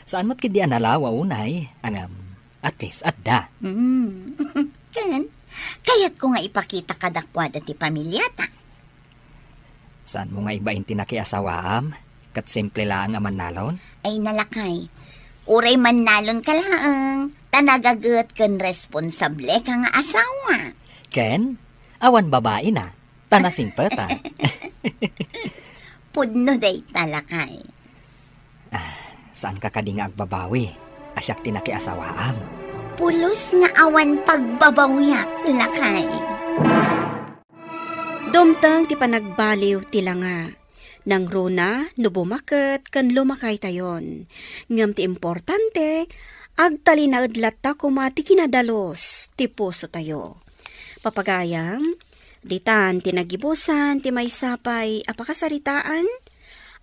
Saan met ketdi a nalawa unay, ngem at least adda. Hmm. Ken, kayatko nga ipakita kadakuada ti pamiliata. Saanmo nga ibain ti nakiasawaam? Ket simple laeng a mannalon? Ay, nalakay. Uray mannalonka laeng, ta nagaget ken responsableka nga asawa. Ken, awan babaina, ta nasingpeta. Pudno dayta, lakay. Ah, saanka kadi nga agbabawi a siak ti nakiasawaam? Pulos nga awan pagbabawiak, lakay. Dumteng ti panagbaliw ti langa. Nangruna no bumaket ken lumakaytayon. Ngem ti importante, agtalinaed latta koma ti kinadalus ti pusotayo. Papagayam, ditan ti nagibusan ti maysa pay a pakasaritaan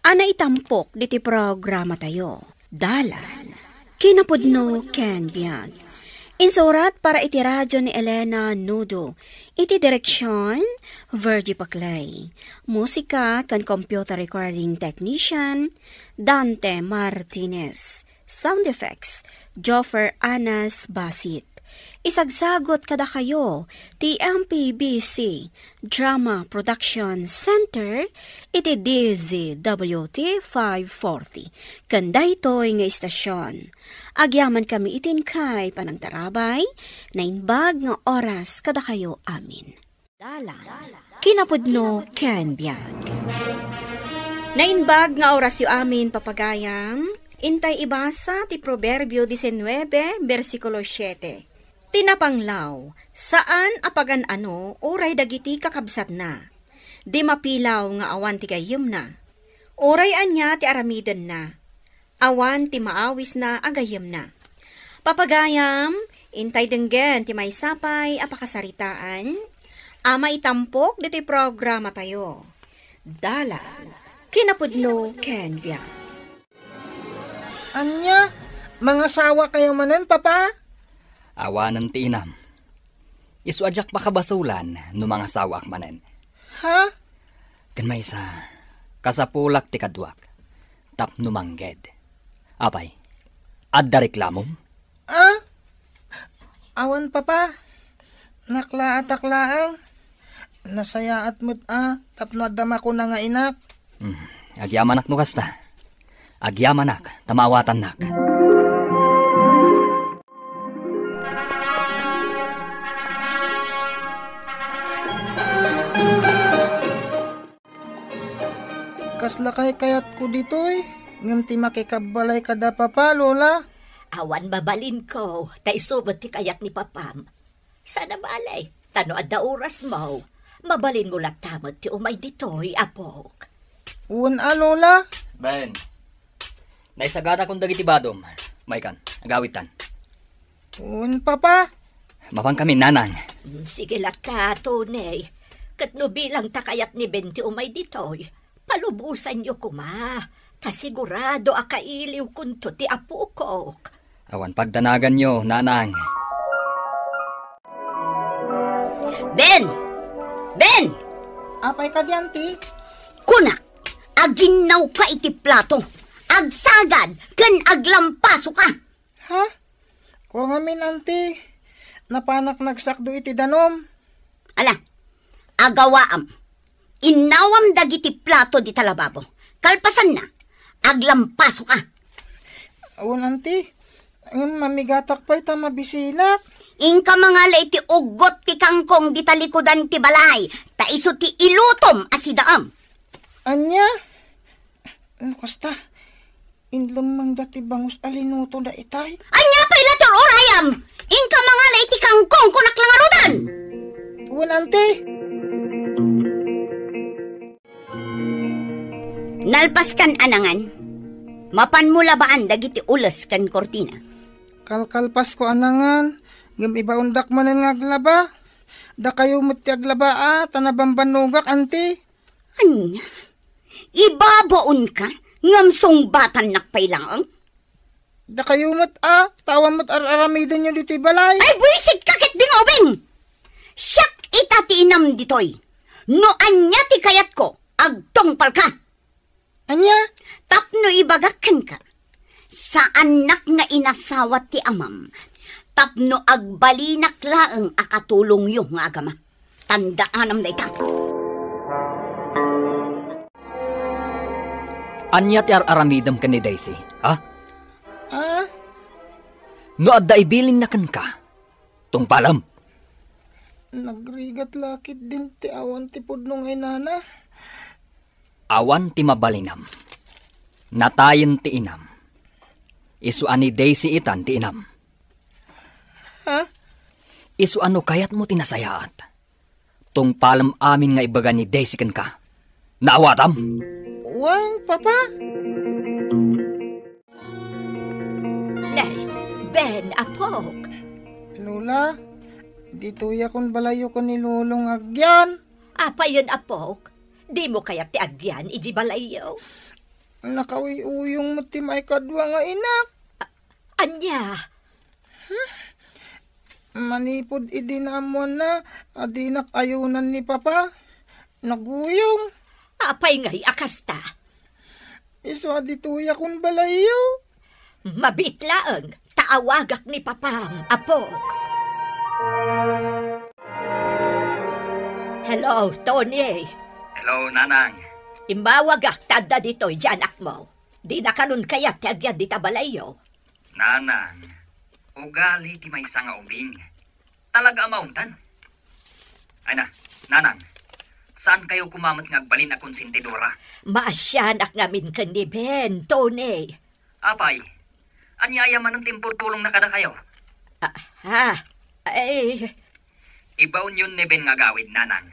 a naitampok diti programatayo. Dalan. Kinapudno ken biag. Insurat para iti radio ni Elena Nudo. Iti direksyon, Virgie Paclay. Musika ken computer recording technician, Dante Martinez. Sound effects, Joffer Anas Basit. Isagsagot kadakayo ti M P B C Drama Production Center iti D Z W T five forty. Ken daytoy nga istasyon, agyamankami iti inkay panangtarabay, naimbag nga oras kadakayo amin. Dalan. Kinapudno ken biag. Naimbag nga orasyo amin, papagayam. Intay ibasa ti Proverbio diecinuebe, bersikulo siete. Ti napanglaw, saan a pagan-ano uray dagiti kakabsatna. Di mapilaw nga awan ti gayyemna. Uray ania ti aramidenna, awan ti maawisna a gayyemna. Papagayam, intay denggen ti maysa pay a pakasaritaan a maitampok ditoy programatayo. Dalan, kinapudno ken biag. Ania? Mangasawakayo manen, Papa? Awanen ti inam. Isu a diak pakabasolan no mangasawaak manen. Ha? Ken maysa, kasapulak ti kaduak tapno mangged. Apay, adda reklamom? Ah? Awan, Papa. Naklaatak laeng. Nasayaat met a tapno adda makuna nga inak. Hmm, agyamanak no kasta. Agyamanak ta maawatannak. Kaslakay kayatko ditoy, ngem ti makikabbalay kada Papa, Lola. Awan mabalinko, ta isu met ti kayat ni Papam. Saan a bale, ta no adda orasmo, mabalinmo latta met ti umay ditoy, apok. Wen a, Lola. Ben, naisaganakon dagiti badom. Maykan, agawidtan. Wen, Papa. Mapankami, Nanang. Mm, sige latta, Tony. Ket no bilang ta kayat ni Ben ti umay ditoy, palubosanyo koma, ta sigurado a kailiwkonto ti apokok. Awan pagdanaganyo, Nanang. Ben! Ben! Apay kadi, Auntie? Kunak, aginnawka iti plato, agsagad, ken aglampasoka. Ha? Kua ngamin, Auntie. Napanak nagsakdo iti danum. Ala, agawaam. Innawam dagiti plato dita lababo. Kalpasanna, aglampasoka. Wen, Auntie. Ngem mamigatak pay ta mabisinak. Inka mangala iti uggot ti kangkong dita likudan ti balay, ta isu ti ilutom a sidaam. Ania? No kasta, inlemmengda ti bangus a linuto daytay. Ania pay la ti ur-urayam? Inka mangala iti kangkong, kunak la ngaruden! Wen, Auntie. Nalpaskan a nangan, mapanmo labaan dagiti ules ken kurtina. Kalkalpasko a nangan, ngem ibaondak manen nga aglaba. Dakayo met ti aglaba a, ta nabambannogak, Auntie. Ania? Ibabaonka ngem sungbatannak pay laeng? Dakayo met a, ta awan met ar-aramidenyo ditoy balay. Ay, buisitka ketdi nga ubing! Siak ita ti inam ditoy. No ania ti kayatko, agtungpalka. Ania? Tapno ibagak kenka, saannak nga inasawa ti amam tapno agbalinak laeng a katulongyo nga agama. Tandaanam dayta. Ania ti ar-aramidem ken ni Daisy, ha? Ah? No adda ibilinna kenka, tungpalam. Nagrigat la ketdin ti awan ti pudno nga inana. Awan ti mabalinam. Natayen ti inam. Isu a ni Daisy itan ti inam. Ha? Isu a no kayatmo ti nasayaat, tungpalem amin nga ibaga ni Daisy kenka. Naawatam? Wen, Papa. Nay, Ben, apok. Lola, ditoyakon balayyo ken ni Lolong agyan. Apayen, apok? Dimo kayat ti agyan iti balayyo? Nakauyuyong met ti maikadua nga inak. A-, ania? Manipud idi naammoanna a dinak ayonan ni Papa, naguyong. Apay ngay a kasta? Isu a ditoyakon balayyo. Mabiit laeng, ta awagak ni Papam, apok. Hello, Tony. Hello, Nanang. Immawagak ta adda ditoy ti anakmo. Dina kanon kayat ti agyan dita balayyo? Nanang, ugali ti maysa nga ubing. Talaga a maungtan. Ay na, Nanang, saan kayo kumamat nga agbalin a konsentidora? Maasianak ngamin ken ni Ben, Tony. Apay, ania aya manen ti impurpulongna kadakayo? Ah, ha? Ay. Ibaonyon ni Ben nga agawid, Nanang.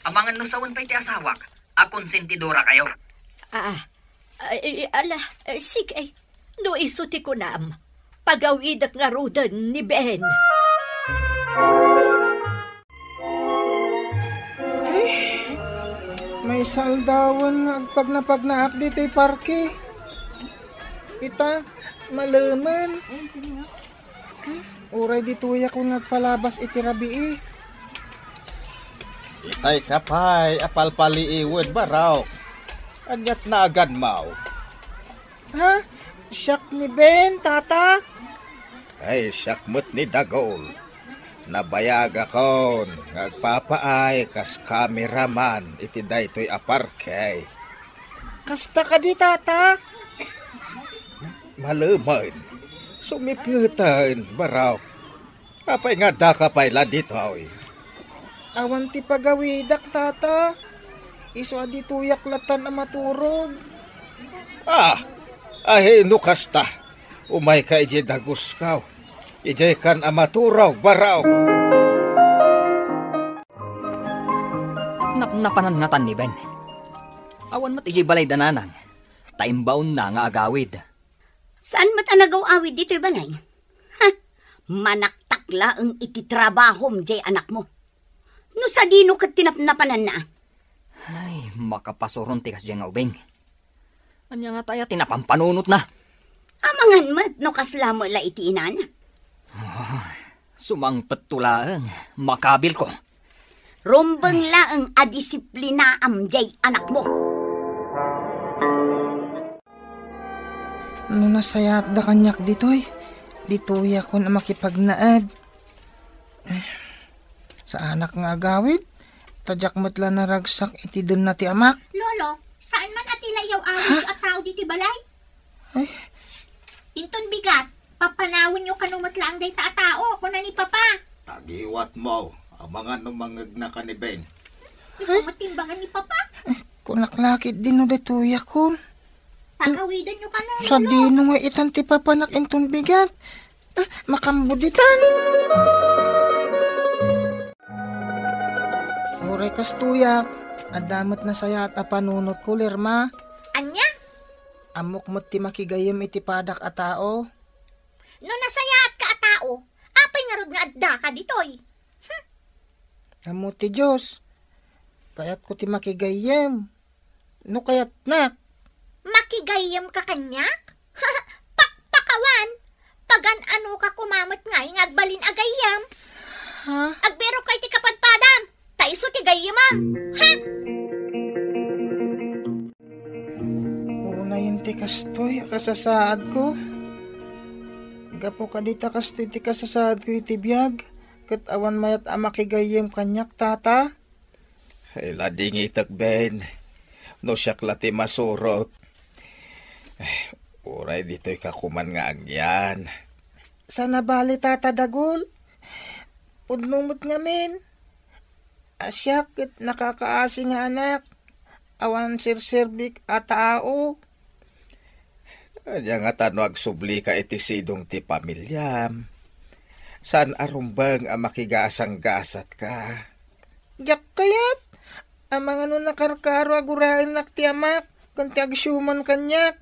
Amangan no sawen pay ti asawak a konsentidora kayo. Ah, ay, ala, eh, sige. No isu ti kunam, pagawidek ngaruden ni Ben. Ay, maysa aldawen nga agpagnapagnaak ditoy parke. Ita, malemen. Uray ditoyak nga agpalabas iti rabii. Itay ka pay a palpaliiwed, Barok. Aniat naganmaw? Ha? Siak ni Ben, Tata? Ay, siak met ni Dagol. Nabayagakon nga agpapaay kas kameraman iti daytoy a parke. Kasta kadi, Tata? Malemen. Sumipngeten, Barok. Apay nga addaka pay la ditoy? Awan ti pagawidak, Tata. Isu a ditoyak latan a maturog. Ah, ay, no kasta, umayka idiay daguskaw. Idiaykan a maturog, Barok. Napnapanan ngatan ni Ben. Awan met idiay balay da nanang, ta imbaonna nga agawid. Saan met a nagaw-awid ditoy balay? Ha? Manaktak laeng iti trabahom diay anakmo. No sadino ket ti napnapananna? Ay, makapasuron ti kasdiay nga ubing. Ania ngata aya ti napampanunotna? Amangan met no kasla met la iti inana. Ah, sumangpetto laeng, makabilko. Rumbeng laeng a disiplinaam diay anakmo. No nasayaatda kaniak ditoy, ditoyakon a makipagnaed. Eh, saanak nga agawid, ta diak met la naragsak iti denna ti amak. Lolo, saan man a ti la iyaw-awidyo a tao ditoy balay? Ay. Inton bigat, papanawenyo kano met laeng dayta a tao, kuna ni Papa. Tagiwatmo, amangan no mangegnaka ni Ben. Isu met timbangan ni Papa. Kunak la ketdi no ditoyakon. Pagawidanyo kano, Lolo. Sadino nga itan ti papanak inton bigat? Ah, makambuditan. Uray kastoyak, adda met nasayaat a panunotko, Lerma. Ania? Ammok met ti makigayyem iti padak a tao. No nasayaatka a tao, apay ngarud nga addaka ditoy? Hmm. Ammo ti Dios, kayatko ti makigayyem. No kayatnak. Makigayyemka kaniak? Pakpakawan! Pagan-anoka koma met ngay nga agbalin a gayyem? Ha? Agbirokka iti kapadpadam, ta isu ti gayyemam. Ha? Unayen ti kastoy a kasasaadko. Gapu kadi ta kastoy ti kasasaadko iti biag, ket awan mayat a makigayyem kaniak, Tata. Ay, ladingitek, Ben. No siak la ti masurot. Eh, uray ditoyka koman nga agyan. Saan a bale, Tata Dagul. Pudno met ngamin. A siak ket nakakaasi nga anak. Awan serserbik a tao. Ania ngata no agsublika iti sidong ti pamiliam? Saan a rumbeng a makigasanggasatka? Diak kayat. Amangan no nakarkaro a guraennak ti amak ken ti agsiuman kaniak.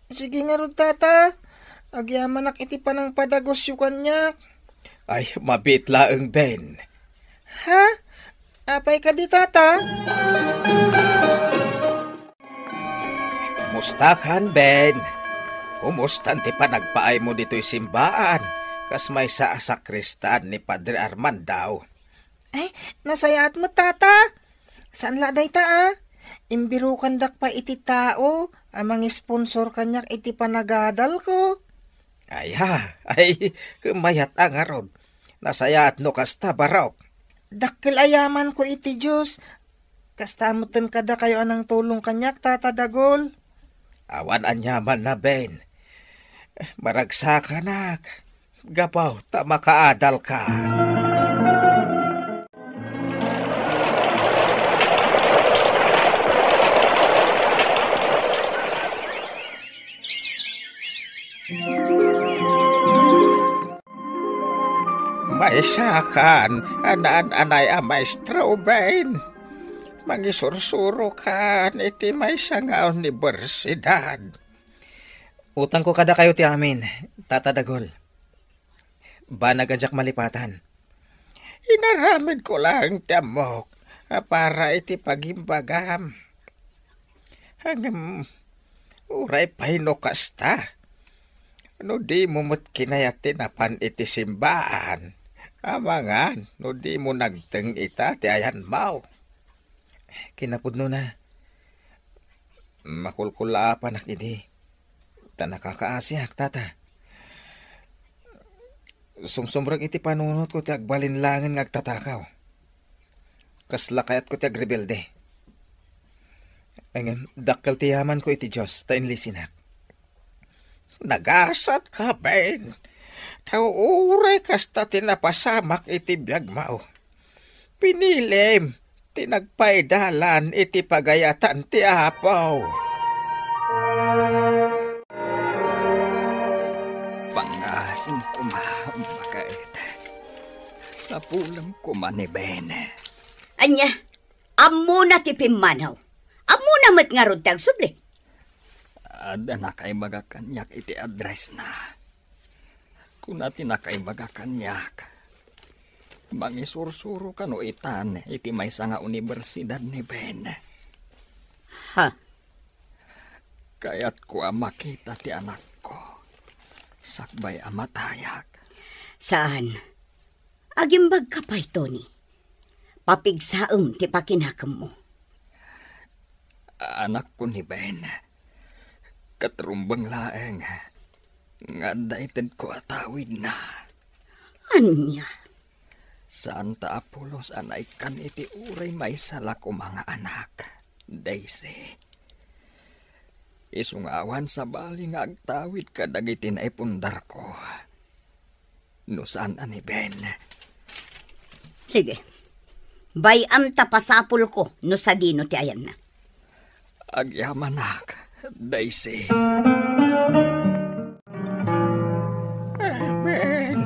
Sige ngarud, Tata. Agyamanak iti panangpadagusyo kaniak. Ay, mabiit laeng, Ben. Ha? Apay kadi, Tata? Kumustakan, Ben? Kumustan ti panagpaaymo ditoy simbaan? Kas maysa a sakristan ni Padre Armando. Ay, nasayaat met, Tata. Saan la dayta, a? Imbirokandak pay iti tao a mangisponsor kaniak iti panagadalko. Aya, ay, mayat a ngarud. Nasayaat no kasta, Barok. Dakkel a yamanko iti Dios. Kasta metten kadakayo a nangtulong kaniak, Tata Dagul. Awan aniamanna, Ben. Maragsakanak. Gapu ta makaadalka. Maysakan a naan-anay a maestro, Ben. mangisursurokan iti maysa nga universidad. Utangko kadakayo ti amin, Tata Dagul. Banag a diak malipatan. Inaramidko laeng ti ammok a para iti pagimbagam. Ngem, uray pay no kasta, no dimo met kinayat ti napan iti simbaan, amangan no dimo nagteng ita ti ayanmo. Kinapudnona, makulkulaapanak idi. Ta nakakaasiak, Tata. Sumsumrek iti panunotko ti agbalinlangen nga agtatakaw. Kasla kayatko ti agrebelde. Ngem dakkel ti yamanko iti Dios ta inlisinak. Nagasatka, Ben. Ta uray kasta ti napasamak iti biagmo. Pinilim ti nagpaidalan iti pagayatan ti Apo. Pangngasim koma, baket. Sapulem koma ni Ben. Ania, ammona ti pimmanaw. Ammona met ngarud ti agsubli. Adda nakaibaga kaniak iti addressna. Kuna ti nakaibaga kaniak, mangisursuro kano itan iti maysa nga universidad ni Ben. Ha? Kayatko a makita ti anakko sakbay a matayak. Saan. Agimbagka pay, Tony. Papigsaem ti pakinakemmo. Anakko ni Ben, ket rumbeng laeng nga adda itedko a tawidna. Ania? Saan ta a pulos a naikkan iti uray maysa la koma nga anak, Daisy. Isu nga awan sabali nga agtawid kadagiti naipundarko. No saan a ni Ben. Sige. Bay-am ta pasapulko no sadino ti ayanna. Agyamanak, Daisy. Eh, Ben,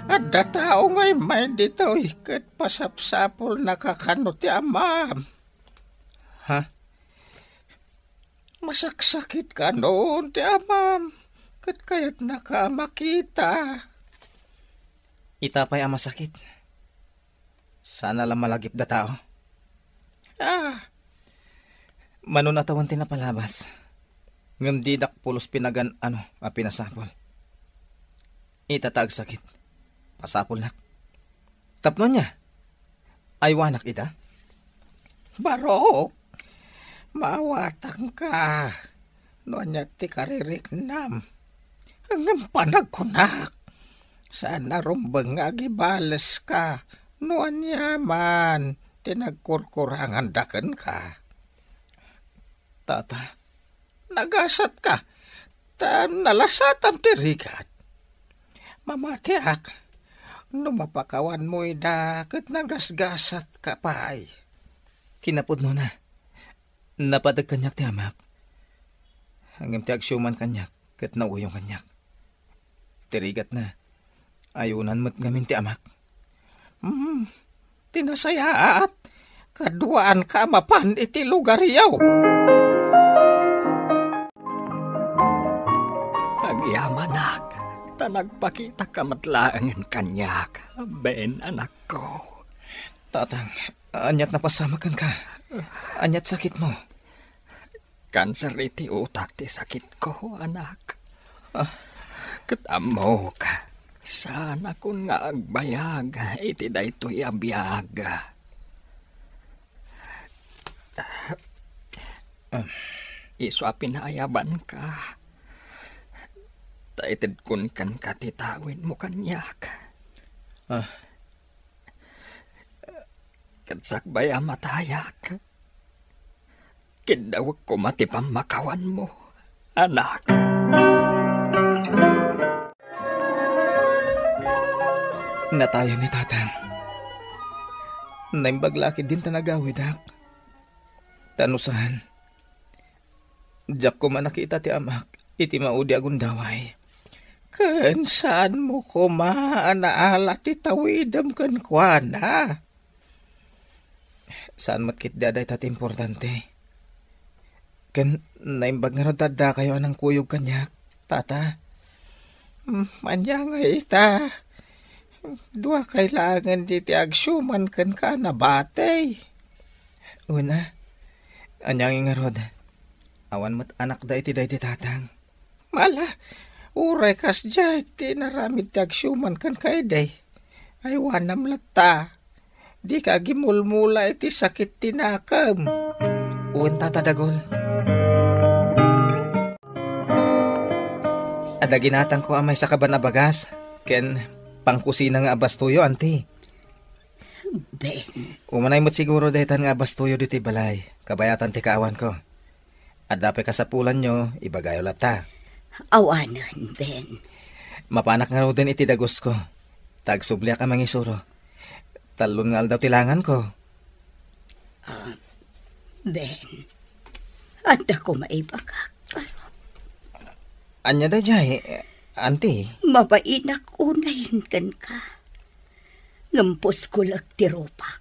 adda tao nga immay ditoy ket pasapsapulnaka kano ti amam. Ha? Masaksakit kano ti amam, ket kayatnaka a makita. Ita pay a masakit. Sana la malagipda tao. Ah. Mano a tawen ti napalabas, ngem didak pulos pinagan-ano a pinasapul. Ita ta agsakit. Pasapulnak. Tapno ania? Aywanak ida? Barok, maawatanka no ania ti kaririknam. Ngem panagkunak, saan a rumbeng nga agibaleska no ania man ti nagkurkuranganda kenka. Tata, nagasatka, ta nalasatam ti rigat. Mamatiak, no mapakawanmo ida ket nagasgasatka pay. Kinapudnona, napadek kaniak ti amak. Ngem ti agsiuman kaniak ket nauyong kaniak. Ti rigatna, ayunan met ngamin ti amak. Hmm, ti nasayaat, kaduaanka a mapan iti lugaryo. Agyamanak, ta nagpakitaka met laengen kaniak, Ben, anakko. Tatang, aniat napasamak kenka? Aniat sakitmo? Kanser iti utak ti sakitko, anak. Ah. Ket ammok, saanakon nga agbayag iti daytoy a biag. Ah. Isu a pinaayabanka, ta itedkon kenka ti tawidmo kaniak. Ah. Ket sakbay a matayak, kiddawek koma ti pammakawanmo, anak. Natayan ni Tatang. Naimbag la ketdin ta nagawidak. Ta no saan, diak koma nakita ti amak iti maudi a gundaway. Ken saanmo koma a naala ti tawidem kenkuana. Saan met ketdi a dayta ti importante. Ken naimbag ngarud ta addakayo a nangkuyog kaniak, Tata? Hmm, ania ngay ita? Duakay laengen ditoy agsiuman kenka a nabati. Una, ania ngay ngarud? Awan met anakda iti daydi tatang. Ala, uray kasdiay ti inaramid ti agsiuman kenka idi. Aywanam latta. Dika agimulmula iti sakit ti nakem. Wen, Tata Dagul. Adda ginatangko a maysa kaban a bagas ken pangkusina nga abastoyo, anti. Ben. Umanay met siguro daytan nga abastoyo ditoy balay, kabayatan ti kaawanko. Adda pay kasapulanyo, ibagayo latta. Awanen, Ben. Mapanak ngaruden iti dagusko. Ta agsubliak a mangisuro. Tallon nga aldaw ti langanko. Ah, Ben, adda koma ibagak, parok. Ania daydiay, anti? Mabainak unayen kenka. Ngem puskolek ti rupak.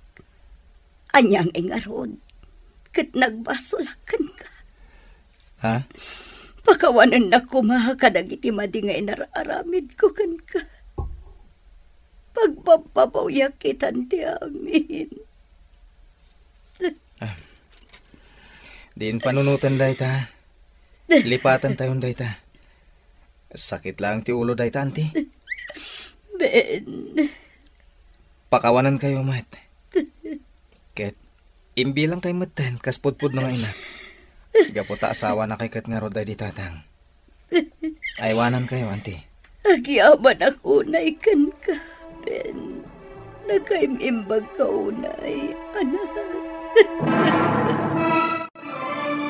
Ania ngay ngarud? Ket nagbasolak kenka. Ha? Pakawanennak koma kadagiti madi nga inar-aramidko kenka. Pagbabbabawiak itan ti amin. Ah. Diin panunoten dayta. Lipaten tayon dayta. Sakit laeng ti ulo dayta, anti. Ben. Pakawanenkayo met. Ket imbilangkayo metten kas pudpudno nga inak. Gapu ta asawanakay ket ngarud daydi tatang. Aywanenkayo, anti. Agyamanak unay kenka, Ben. Nakaim-imbagka unay, anak.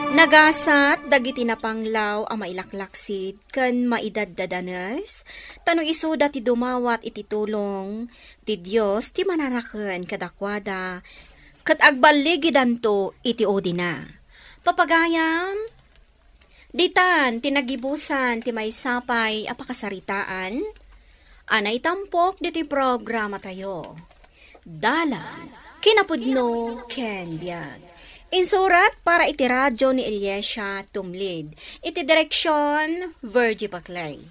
Nagasat dagiti napanglaw a mailaklaksid ken maidaddadanes, ta no isuda ti dumawat iti tulong ti Dios ti manaraken kadakuada, ket agballigidanto iti udina. Papagayam, ditan ti nagibusan ti maysa pay a pakasaritaan a naitampok ditoy programatayo. Dalan, kinapudno ken biag. Insurat para iti radio ni Eliasia Tumlid. Iti direksion, Virgie Paclay.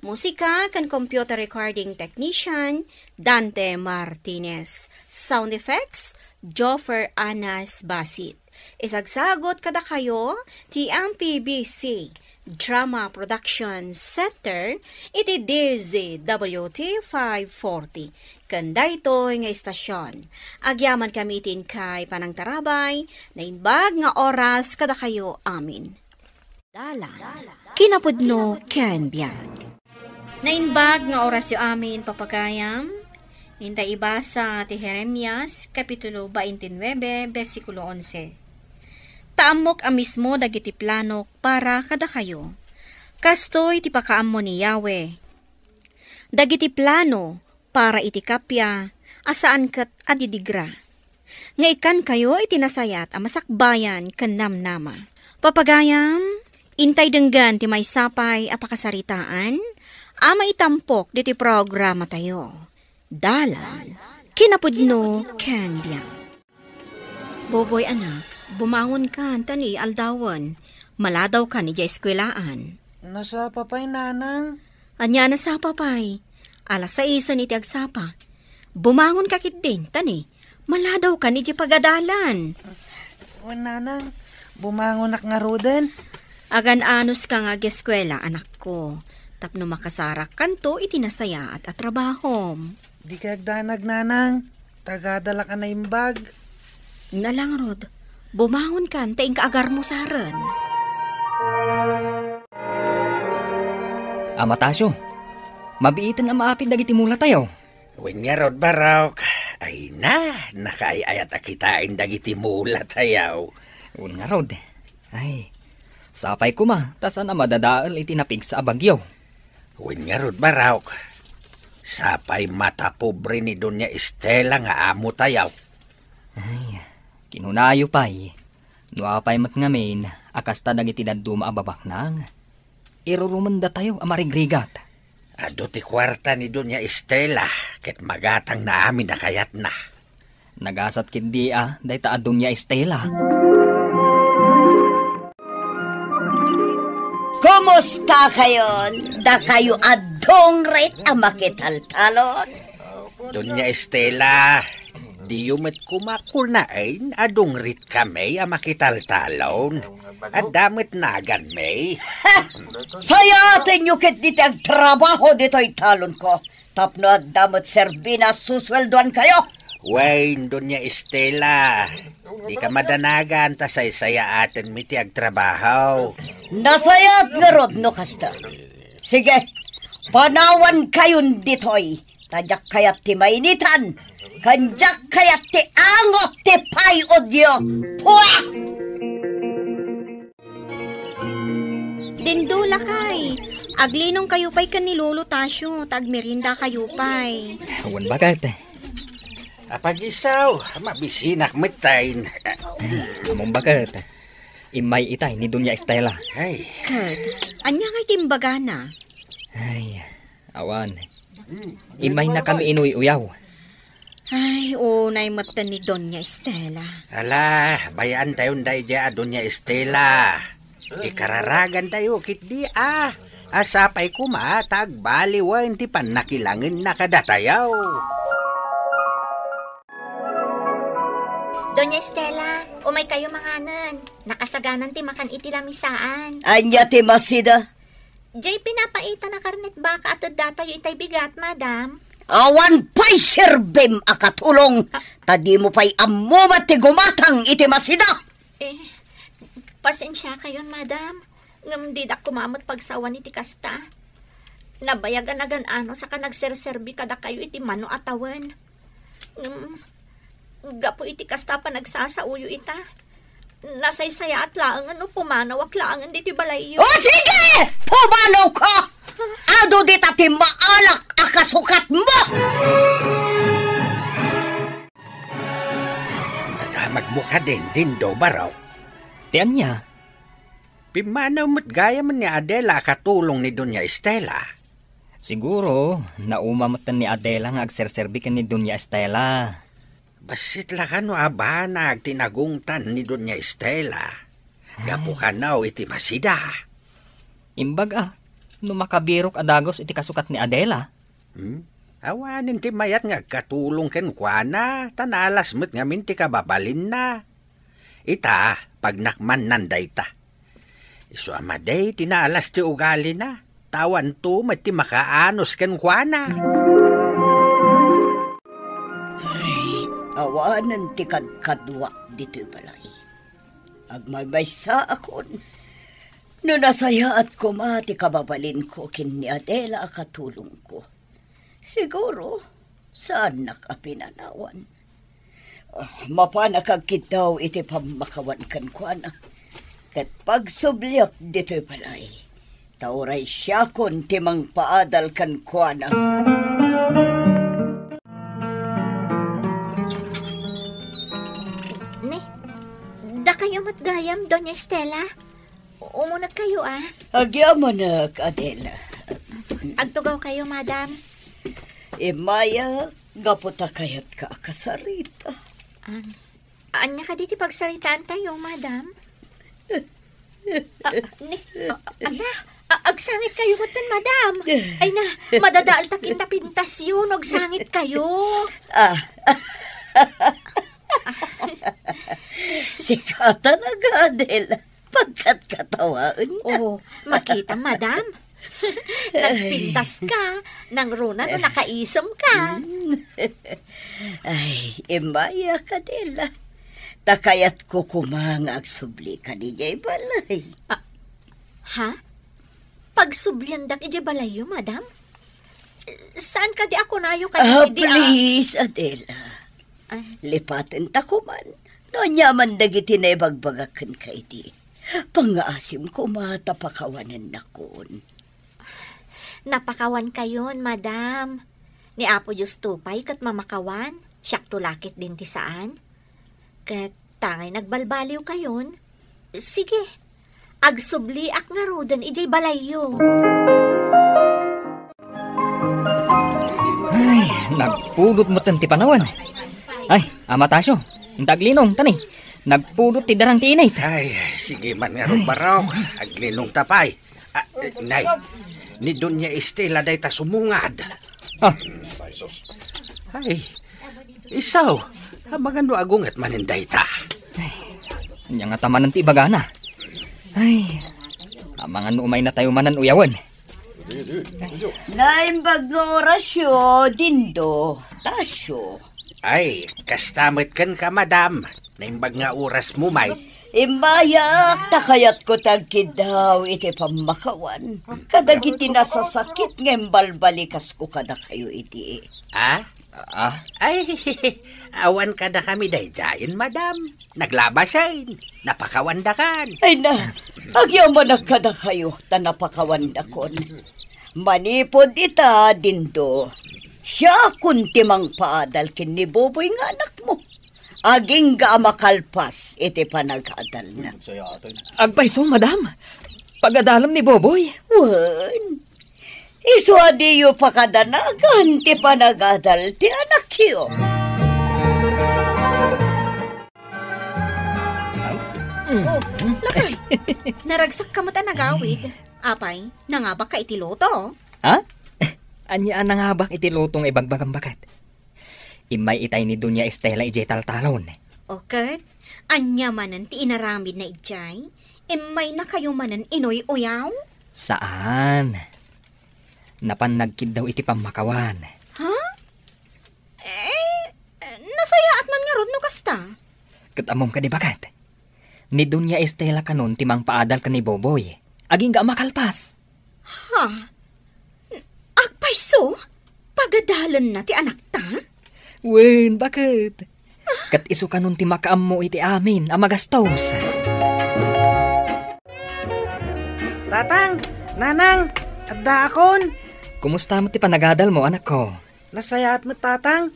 Musika ken computer recording technician, Dante Martinez. Sound effects, Joffer Anas Basit. Isagsagot kadakayo ti M P B C Drama Production Center iti D Z W T five forty. Ken daytoy nga istasion, agyamankami iti inkay panangtarabay, naimbag nga oras kadakayo amin. Dalan, kinapudno ken biag. Naimbag nga orasyo amin, papagayam. Inta ibasa ti Jeremias, Kapitulo twenty-nine, bersikulo onse. Ta ammok a mismo dagiti planok para kadakayo. Kastoy ti pakaammo ni Yahweh. Dagiti plano para iti kappia a saan ket a didigra. Nga ikkankayo iti nasayaat a masakbayan ken namnama. Papagayam, intay denggen ti maysa pay a pakasaritaan a maitampok ditoy programatayo. Dalan, kinapudno ken biag. Boboy, anak, bumangonkan ta ni aldawen. Maladawkan idiay eskuelaan. Nasapa pay, nanang? Ania a nasapa pay? Alas saisen iti agsapa. Bumangonka ketdin, ta ni, maladawkan idiay pagadalan. Wen, nanang, bumangonak ngaruden. Agan-anoska nga ageskuela, anakko, tapno makasarakkanto iti nasayaat a trabahom. Dika agdanag, nanang. Tagadalak a naimbag. Nalangruda, bumangonkan ta inka agarmusaren. Ama Tasio, mabiiten a maapid dagiti mulatayo. Wen ngarud, Barok. Ay na, nakaay-ayat a kitaen dagiti mulatayo. Wen ngarud. Ay, sapay koma, ta saan a madadael iti napigsa a bagyo. Wen ngarud, Barok. Sapay matapobre ni Doña Estela nga amotayo. Ay, kinunayo pay, no apay met ngamin a kasta dagiti dadduma a babaknang, irurumendatayo a marigrigat. Adu ti kuarta ni Doña Estela ket magatangna amin a kayatna. Nagasat ketdi a dayta a Doña Estela. Kumusta kayon? Dakayo a dungrit a makitaltalon? Doña Estela, diyo met koma kunaen a dungrit kami a makitaltalon. Adda met naganmi. Sayatenyo ketdi ti agtrabaho ditoy talonko. Tapno adda met serbina a susueldoankayo. Wen, Doña Estela, dika madanagan ta saysayaatenmi ti agtrabaho. Nasayaat ngarud no kasta. Sige, panawankayon ditoy, ta diak kayat ti mainitan, ken diak kayat ti angot ti pay-odyo. Pua! Dindo, lakay, aglinongkayo pay ken ni Lolo Tasio, ta agmeriendakayo pay. Wen, baket. Apagisaw, mabisinak metten. Ammom, baket. Immay itay ni Doña Estela. Ay. Ket, ania ngay ti imbagana? Ay, awan. Immaynakami inuy-uyaw. Ay, unay metten ni Doña Estela. Ala, bay-antayon daydiay a Doña Estela. Ikararagantayo ketdi a. A sapay koma ta agbaliwen ti pannakilangenna kadatayo. Doña Estela, umaykayo manganen. Nakasaganan ti makan iti lamisaan. Ania ti masida? Jay pinapaita a karnet baka a teddatayo itay bigat, madam. Awan pay serbim a katulong, ta dimo pay ammo met ti gumatang iti masida. Eh, pasensiakayon, madam. Ngem didak koma met pagsawan iti kasta. Nabayag a nagan-anos a nagserserbi kadakayo iti mano a tawen. Ngem, gapu iti kasta a panagsasaoyo ita, nasaysayaat laengen no pumanawak laengen ditoy balayyo. O sige! Pumanawka! Adu dita ti maalak a kasukatmo! Nadamagmo kadin, Dindo, barok? Ti ania? Pimmanaw met gayam ni Adela a katulong ni Doña Estela. Siguro, nauma metten ni Adela nga agserserbi ken ni Doña Estela. Bassit la kano a banag ti nagungtan ni Doña Estela. Gapu kano iti masida. Imbag a, no makabirok a dagus iti kasukat ni Adela. Hmm? Awanen ti mayat nga agkatulong kenkuana, ta naalas met ngamin ti kababalinna. Ita, pagnakmannan dayta. Isu a madi ti naalas ti ugalina, ta awanto met ti makaanus kenkuana. Ay, awanen ti kadkaduak ditoy balay. Agmaymaysaakon. No nasayaat koma ti kababalinko ken ni Adela a katulongko, siguro, saannak a pinanawan. Ah, mapanak agkiddaw iti pammakawan kenkuana. Ket pagsubliak ditoy balay, ta uray siakon ti mangpaadal kenkuana. Ni, dakayo met gayam, Doña Estela? Umunegkayo, a? Agyamanak, Adela. Agtugawkayo, madam. Immayak, gapu ta kayatka a kasarita. Am, ania kadi ti pagsaritaantayo, madam? Ah, ni, ah, ala, ah, agsangitkayo metten, madam. Ay na, madadael ta kinta pintasyo no agsangitkayo. Ah. Sika talaga, Adela. Pagkatkatawaenka. Oh, makita, madam. Nagpintaska, nangruna no nakaisemka. Mm. Ay, immayak, Adela. Ta kayatko koma nga agsublika idiay balay. Ah, ha? Pagsubliandak idiay balayyo, madam? Saan kadi a kunayo kadi? Ah, idi a please, Adela. Ah. Lipatenta koman no aniaman dagiti naibagbagak kenka idi. Pangngaasim koma ta pakawanennakon. Napakawankayon, madam. Ni Apo Diosto pay ket mamakawan, siakto la ketdin ti saan. Ket tangay nagbalbaliwkayon, sige, agsubliak ngaruden idiay balayyo. Ay, nagpudot metten ti panawen. Ay, Ama Tasyo, inta aglinong, tani. Nagpudot ti darang ti init. Ay, sige man ngarud, Barok. Aglinong ta pay. Ah, eh, nay, ni Doña Estela dayta sumungad. Ah. Ay, sus. Ay, isu, amangan no agunget manen dayta. Ay, ania ngata manen ti ibagana. Ay, amangan no umaynatayo manen uyawen. Naimbag nga orasyo, Dindo, Tasyo. Ay, kasta met kenka, madam. Naimbag nga orasmo, may. Immayak, ta kayatko ti agkiddaw iti pammakawan kadagiti nasasakit nga imbalbalikasko kadakayo idi. Ah? Ah? Ay, awan kadakami daydiayen, madam. Naglabasen. Napakawandakan. Ay na, agyamanak kadakayo ta napakawandakon. Manipud ita, Dindo, siakon ti mangpaadal ken ni Boboy nga anakmo. Agingga a makalpas iti panagadalna. Agpayso, madam. Pagadalem ni Boboy. Wen, isu a diyo pakadanagan ti panagadal ti anakyo. Oh, lakay. Naragsak ka met a nagawid. Apay, nangabak ka iti luto? Ha? Ania a nangabak iti luto nga ibagbagam baket? Immay itay ni Doña Estela idiay taltalon. O ket, ania manen ti inaramidna idiay? Immaynakayo manen inuy-uyaw? Saan. Napan nagkiddaw iti pammakawan. Ha? Eh, nasayaat man ngarud no kasta? Ket ammom kadi baket? Ni Doña Estela kanon ti mangpaadal ken ni Boboy. Agingga a makalpas. Ha? Agpayso? Pagadalenna ti anakta? Wen, baket. Ket isu kanon ti makaammo iti amin a magastos. Tatang, Nanang, addaakon. Kumusta met ti panagadalmo, anakko? Nasayaat met, Tatang.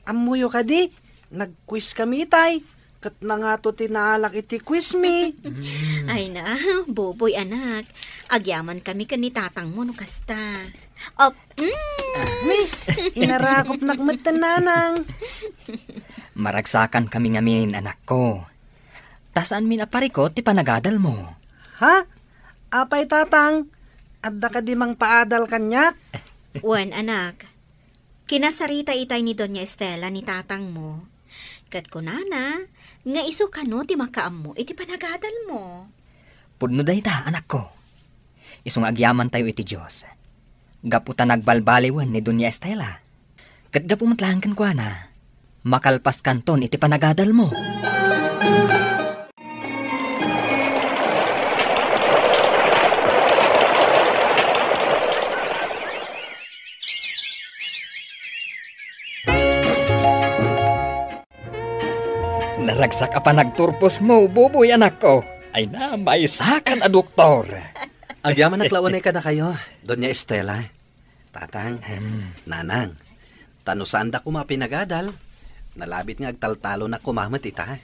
Ammoyo kadi, nag-quiz kami itay, ket nangato ti naalak iti quiz mi. Ay na, Boboy, anak. Agyaman kami ken ni tatangmo no kasta. Op, mm. Ni, inarakopnak met, Nanang. Maragsakan kami ngamin, anakko. Ta saanmin a parikut ti panagadalmo. Ha? Apay, Tatang? Adda kadi mangpaadal kaniak? Wen, anak. Kinasarita itay ni Doña Estela ni tatangmo. Ket kunana nga isu kano ti makaammo iti panagadalmo. Pudno dayta, anakko. Isu nga agyamantayo iti Dios. Gapu ta nagbalbaliwen ni Doña Estela. Ket gapu met laeng kenkuana, makalpaskanton iti panagadalmo. Naragsak a panagturposmo, Boboy, anakko. Ay na, maysakan a doktor. Agyamanak la unay kadakayo, Doña Estela. Tatang, Hmm. Nanang, ta no saanda koma a pinagadal, nalabit nga agtaltalonak koma met ita.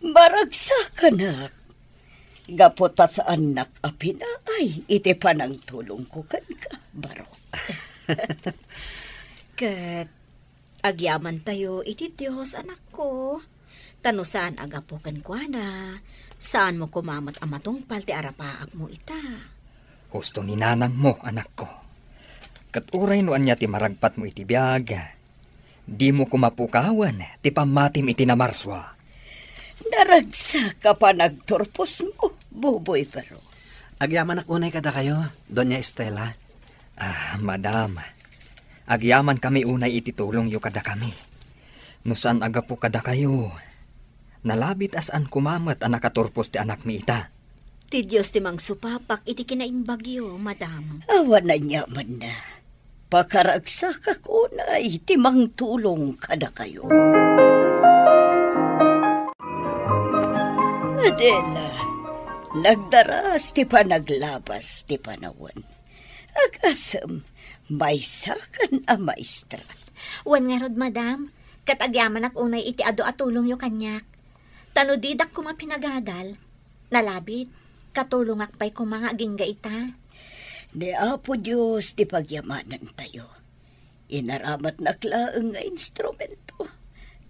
Maragsakanak, gapu ta saannak a pinaay iti panangtulongko kenka, Barok. Ket agyamantayo iti Dios, anakko. Ta no saan a gapu kenkuana, saanmo koma met a matungpal ti arapaapmo ita. Husto ni nanangmo, anakko. Ket uray no ania ti maragpatmo iti biag, dimo koma pukawen ti pammatim iti namarsua. Naragsak a panagturposmo, Boboy Barok. Agyamanak unay kadakayo, Doña Estela. Ah, madam, agyamankami unay iti tulongyo kadakami. No saan a gapu kadakayo, nalabit a saan koma met a nakaturpos ti anakmi ita. Ti Dios ti mangsupapak iti kinaimbagyo, madam. Awan aniamanna. Pakaragsakak unay ti mangtulong kadakayo. Adela, nagdaras ti panaglabas ti panawen. Agasem, maysakan a maestra. Wen ngarud, madam, ket agyamanak unay iti adu a tulongyo kaniak. Ta no didak koma pinagadal, nalabit, katulongak pay koma nga agingga ita. Ni Apo Dios ti pagyamanantayo. Inaramatnak laeng nga instrumento.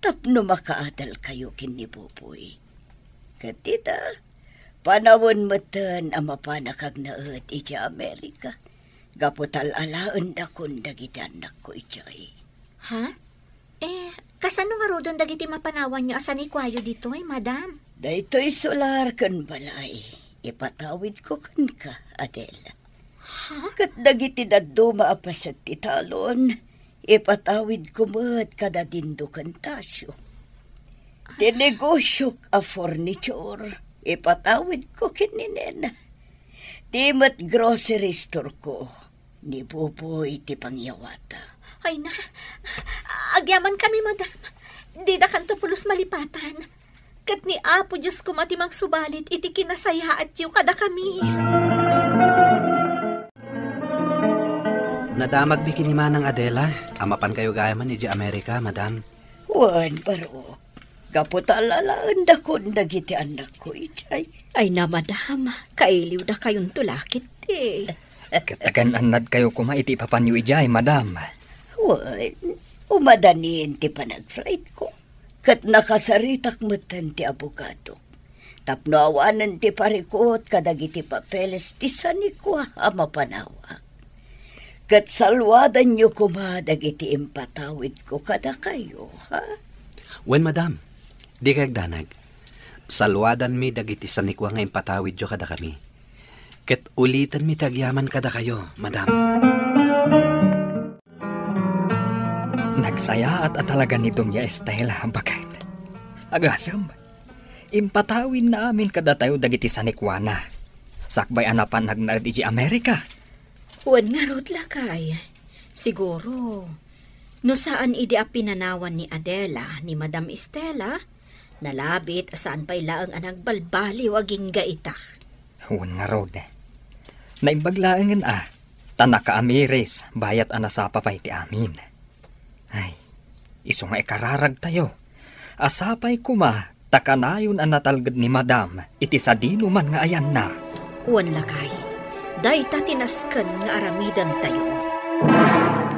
tapno makaadalkayo ken ni Buboy. Ket ita, panawen metten a mapanak agnaed idiay Amerika, gapu ta al-alaendakon dagiti annakko idiay. Ha? Eh, kasano ngaruden dagiti mapanawanyo a sanikuayo ditoy, madam? Daytoy solar ken balay, ipatawidko kenka, Adela. Ha? Ket dagiti dadduma a paset ti talon, ipatawidko met kadadindo ken Tasio. Ti negosiok a furniture, ipatawidko ken ni Nena. Ti met grocery store ko, ni Buboy ti pangyawata. Ay na, agyamankami, madam. Didakanto pulos malipatan. Ket ni Apo Dios koma ti mangsubalit iti kinasayaatyo kadakami. Nadamagmi ken ni Manang Adela a mapankayo gayam idiay Amerika, madam. Wen, barok. Gapu ta al-alaendakon dagiti annakko idiay. Ay na, madam, kailiwdakayonto la ketdi. Ket agan-annadkayo koma iti ipapanyo idiay, madam. Wen, umadanin ti panagflightko. Ket nakasaritak metten ti abogado tapno awanen ti parikut kadagiti papeles ti sanikua a mapanawak. Ket saluadanyo koma dagiti impatawidko kadakayo, ha? Wen, madam, dikay agdanag. Saluadanmi dagiti sanikua nga impatawidyo kadakami. Ket ulitanmi ti agyaman kadakayo, madam. Nagsayaat a talaga ni Doña Estela, baket. Agasem, impatawidna amin kadatayo dagiti sanikuana. Sakbay a napan agnaed idiay Amerika. Wen ngarud, lakay. Siguro, no saan idi a pinanawan ni Adela ni Madam Estela, nalabit a saan pay laeng a nagbalbaliw agingga ita. Wen ngarud. Naimbag laengen a, ta nakaamiris bayat a nasapa pay ti amin. Ay, isu nga ikararagtayo. A sapay koma ta kanayon a natalged ni Madam iti sadinoman nga ayanna. Wen, lakay, dayta ti nasken nga aramidantayo.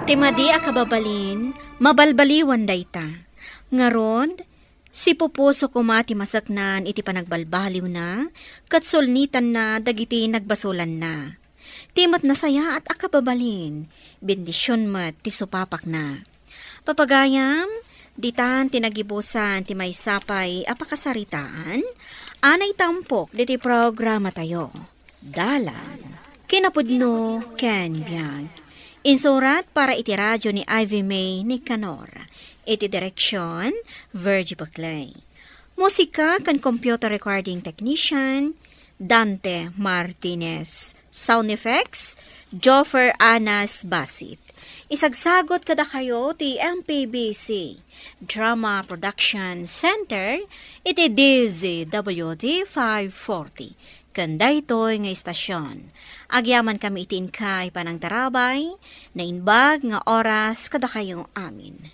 Ti madi a kababalin, mabalbaliwan dayta. Ngarud, sipupuso koma ti maseknan iti panagbalbaliwna ket sulnitanna dagiti nagbasolanna. Ti met nasayaat a kababalin, bendision met ti supapakna. Papagayam, ditan ti nagibusan ti maysa pay a pakasaritaan a naitampok ditoy programatayo. Dalan, kinapudno ken biag. Insurat para iti radio ni Ivy May Nicanor. Iti direksion, Virgie Buclay. Musika ken computer recording technician, Dante Martinez. Sound effects, Joffer Anas Basit. Isagsagot kadakayo ti M P B C Drama Production Center iti D Z W T five forty. Ken daytoy nga istasyon, agyamankami iti inkay panangtarabay, naimbag nga oras kadakayo amin.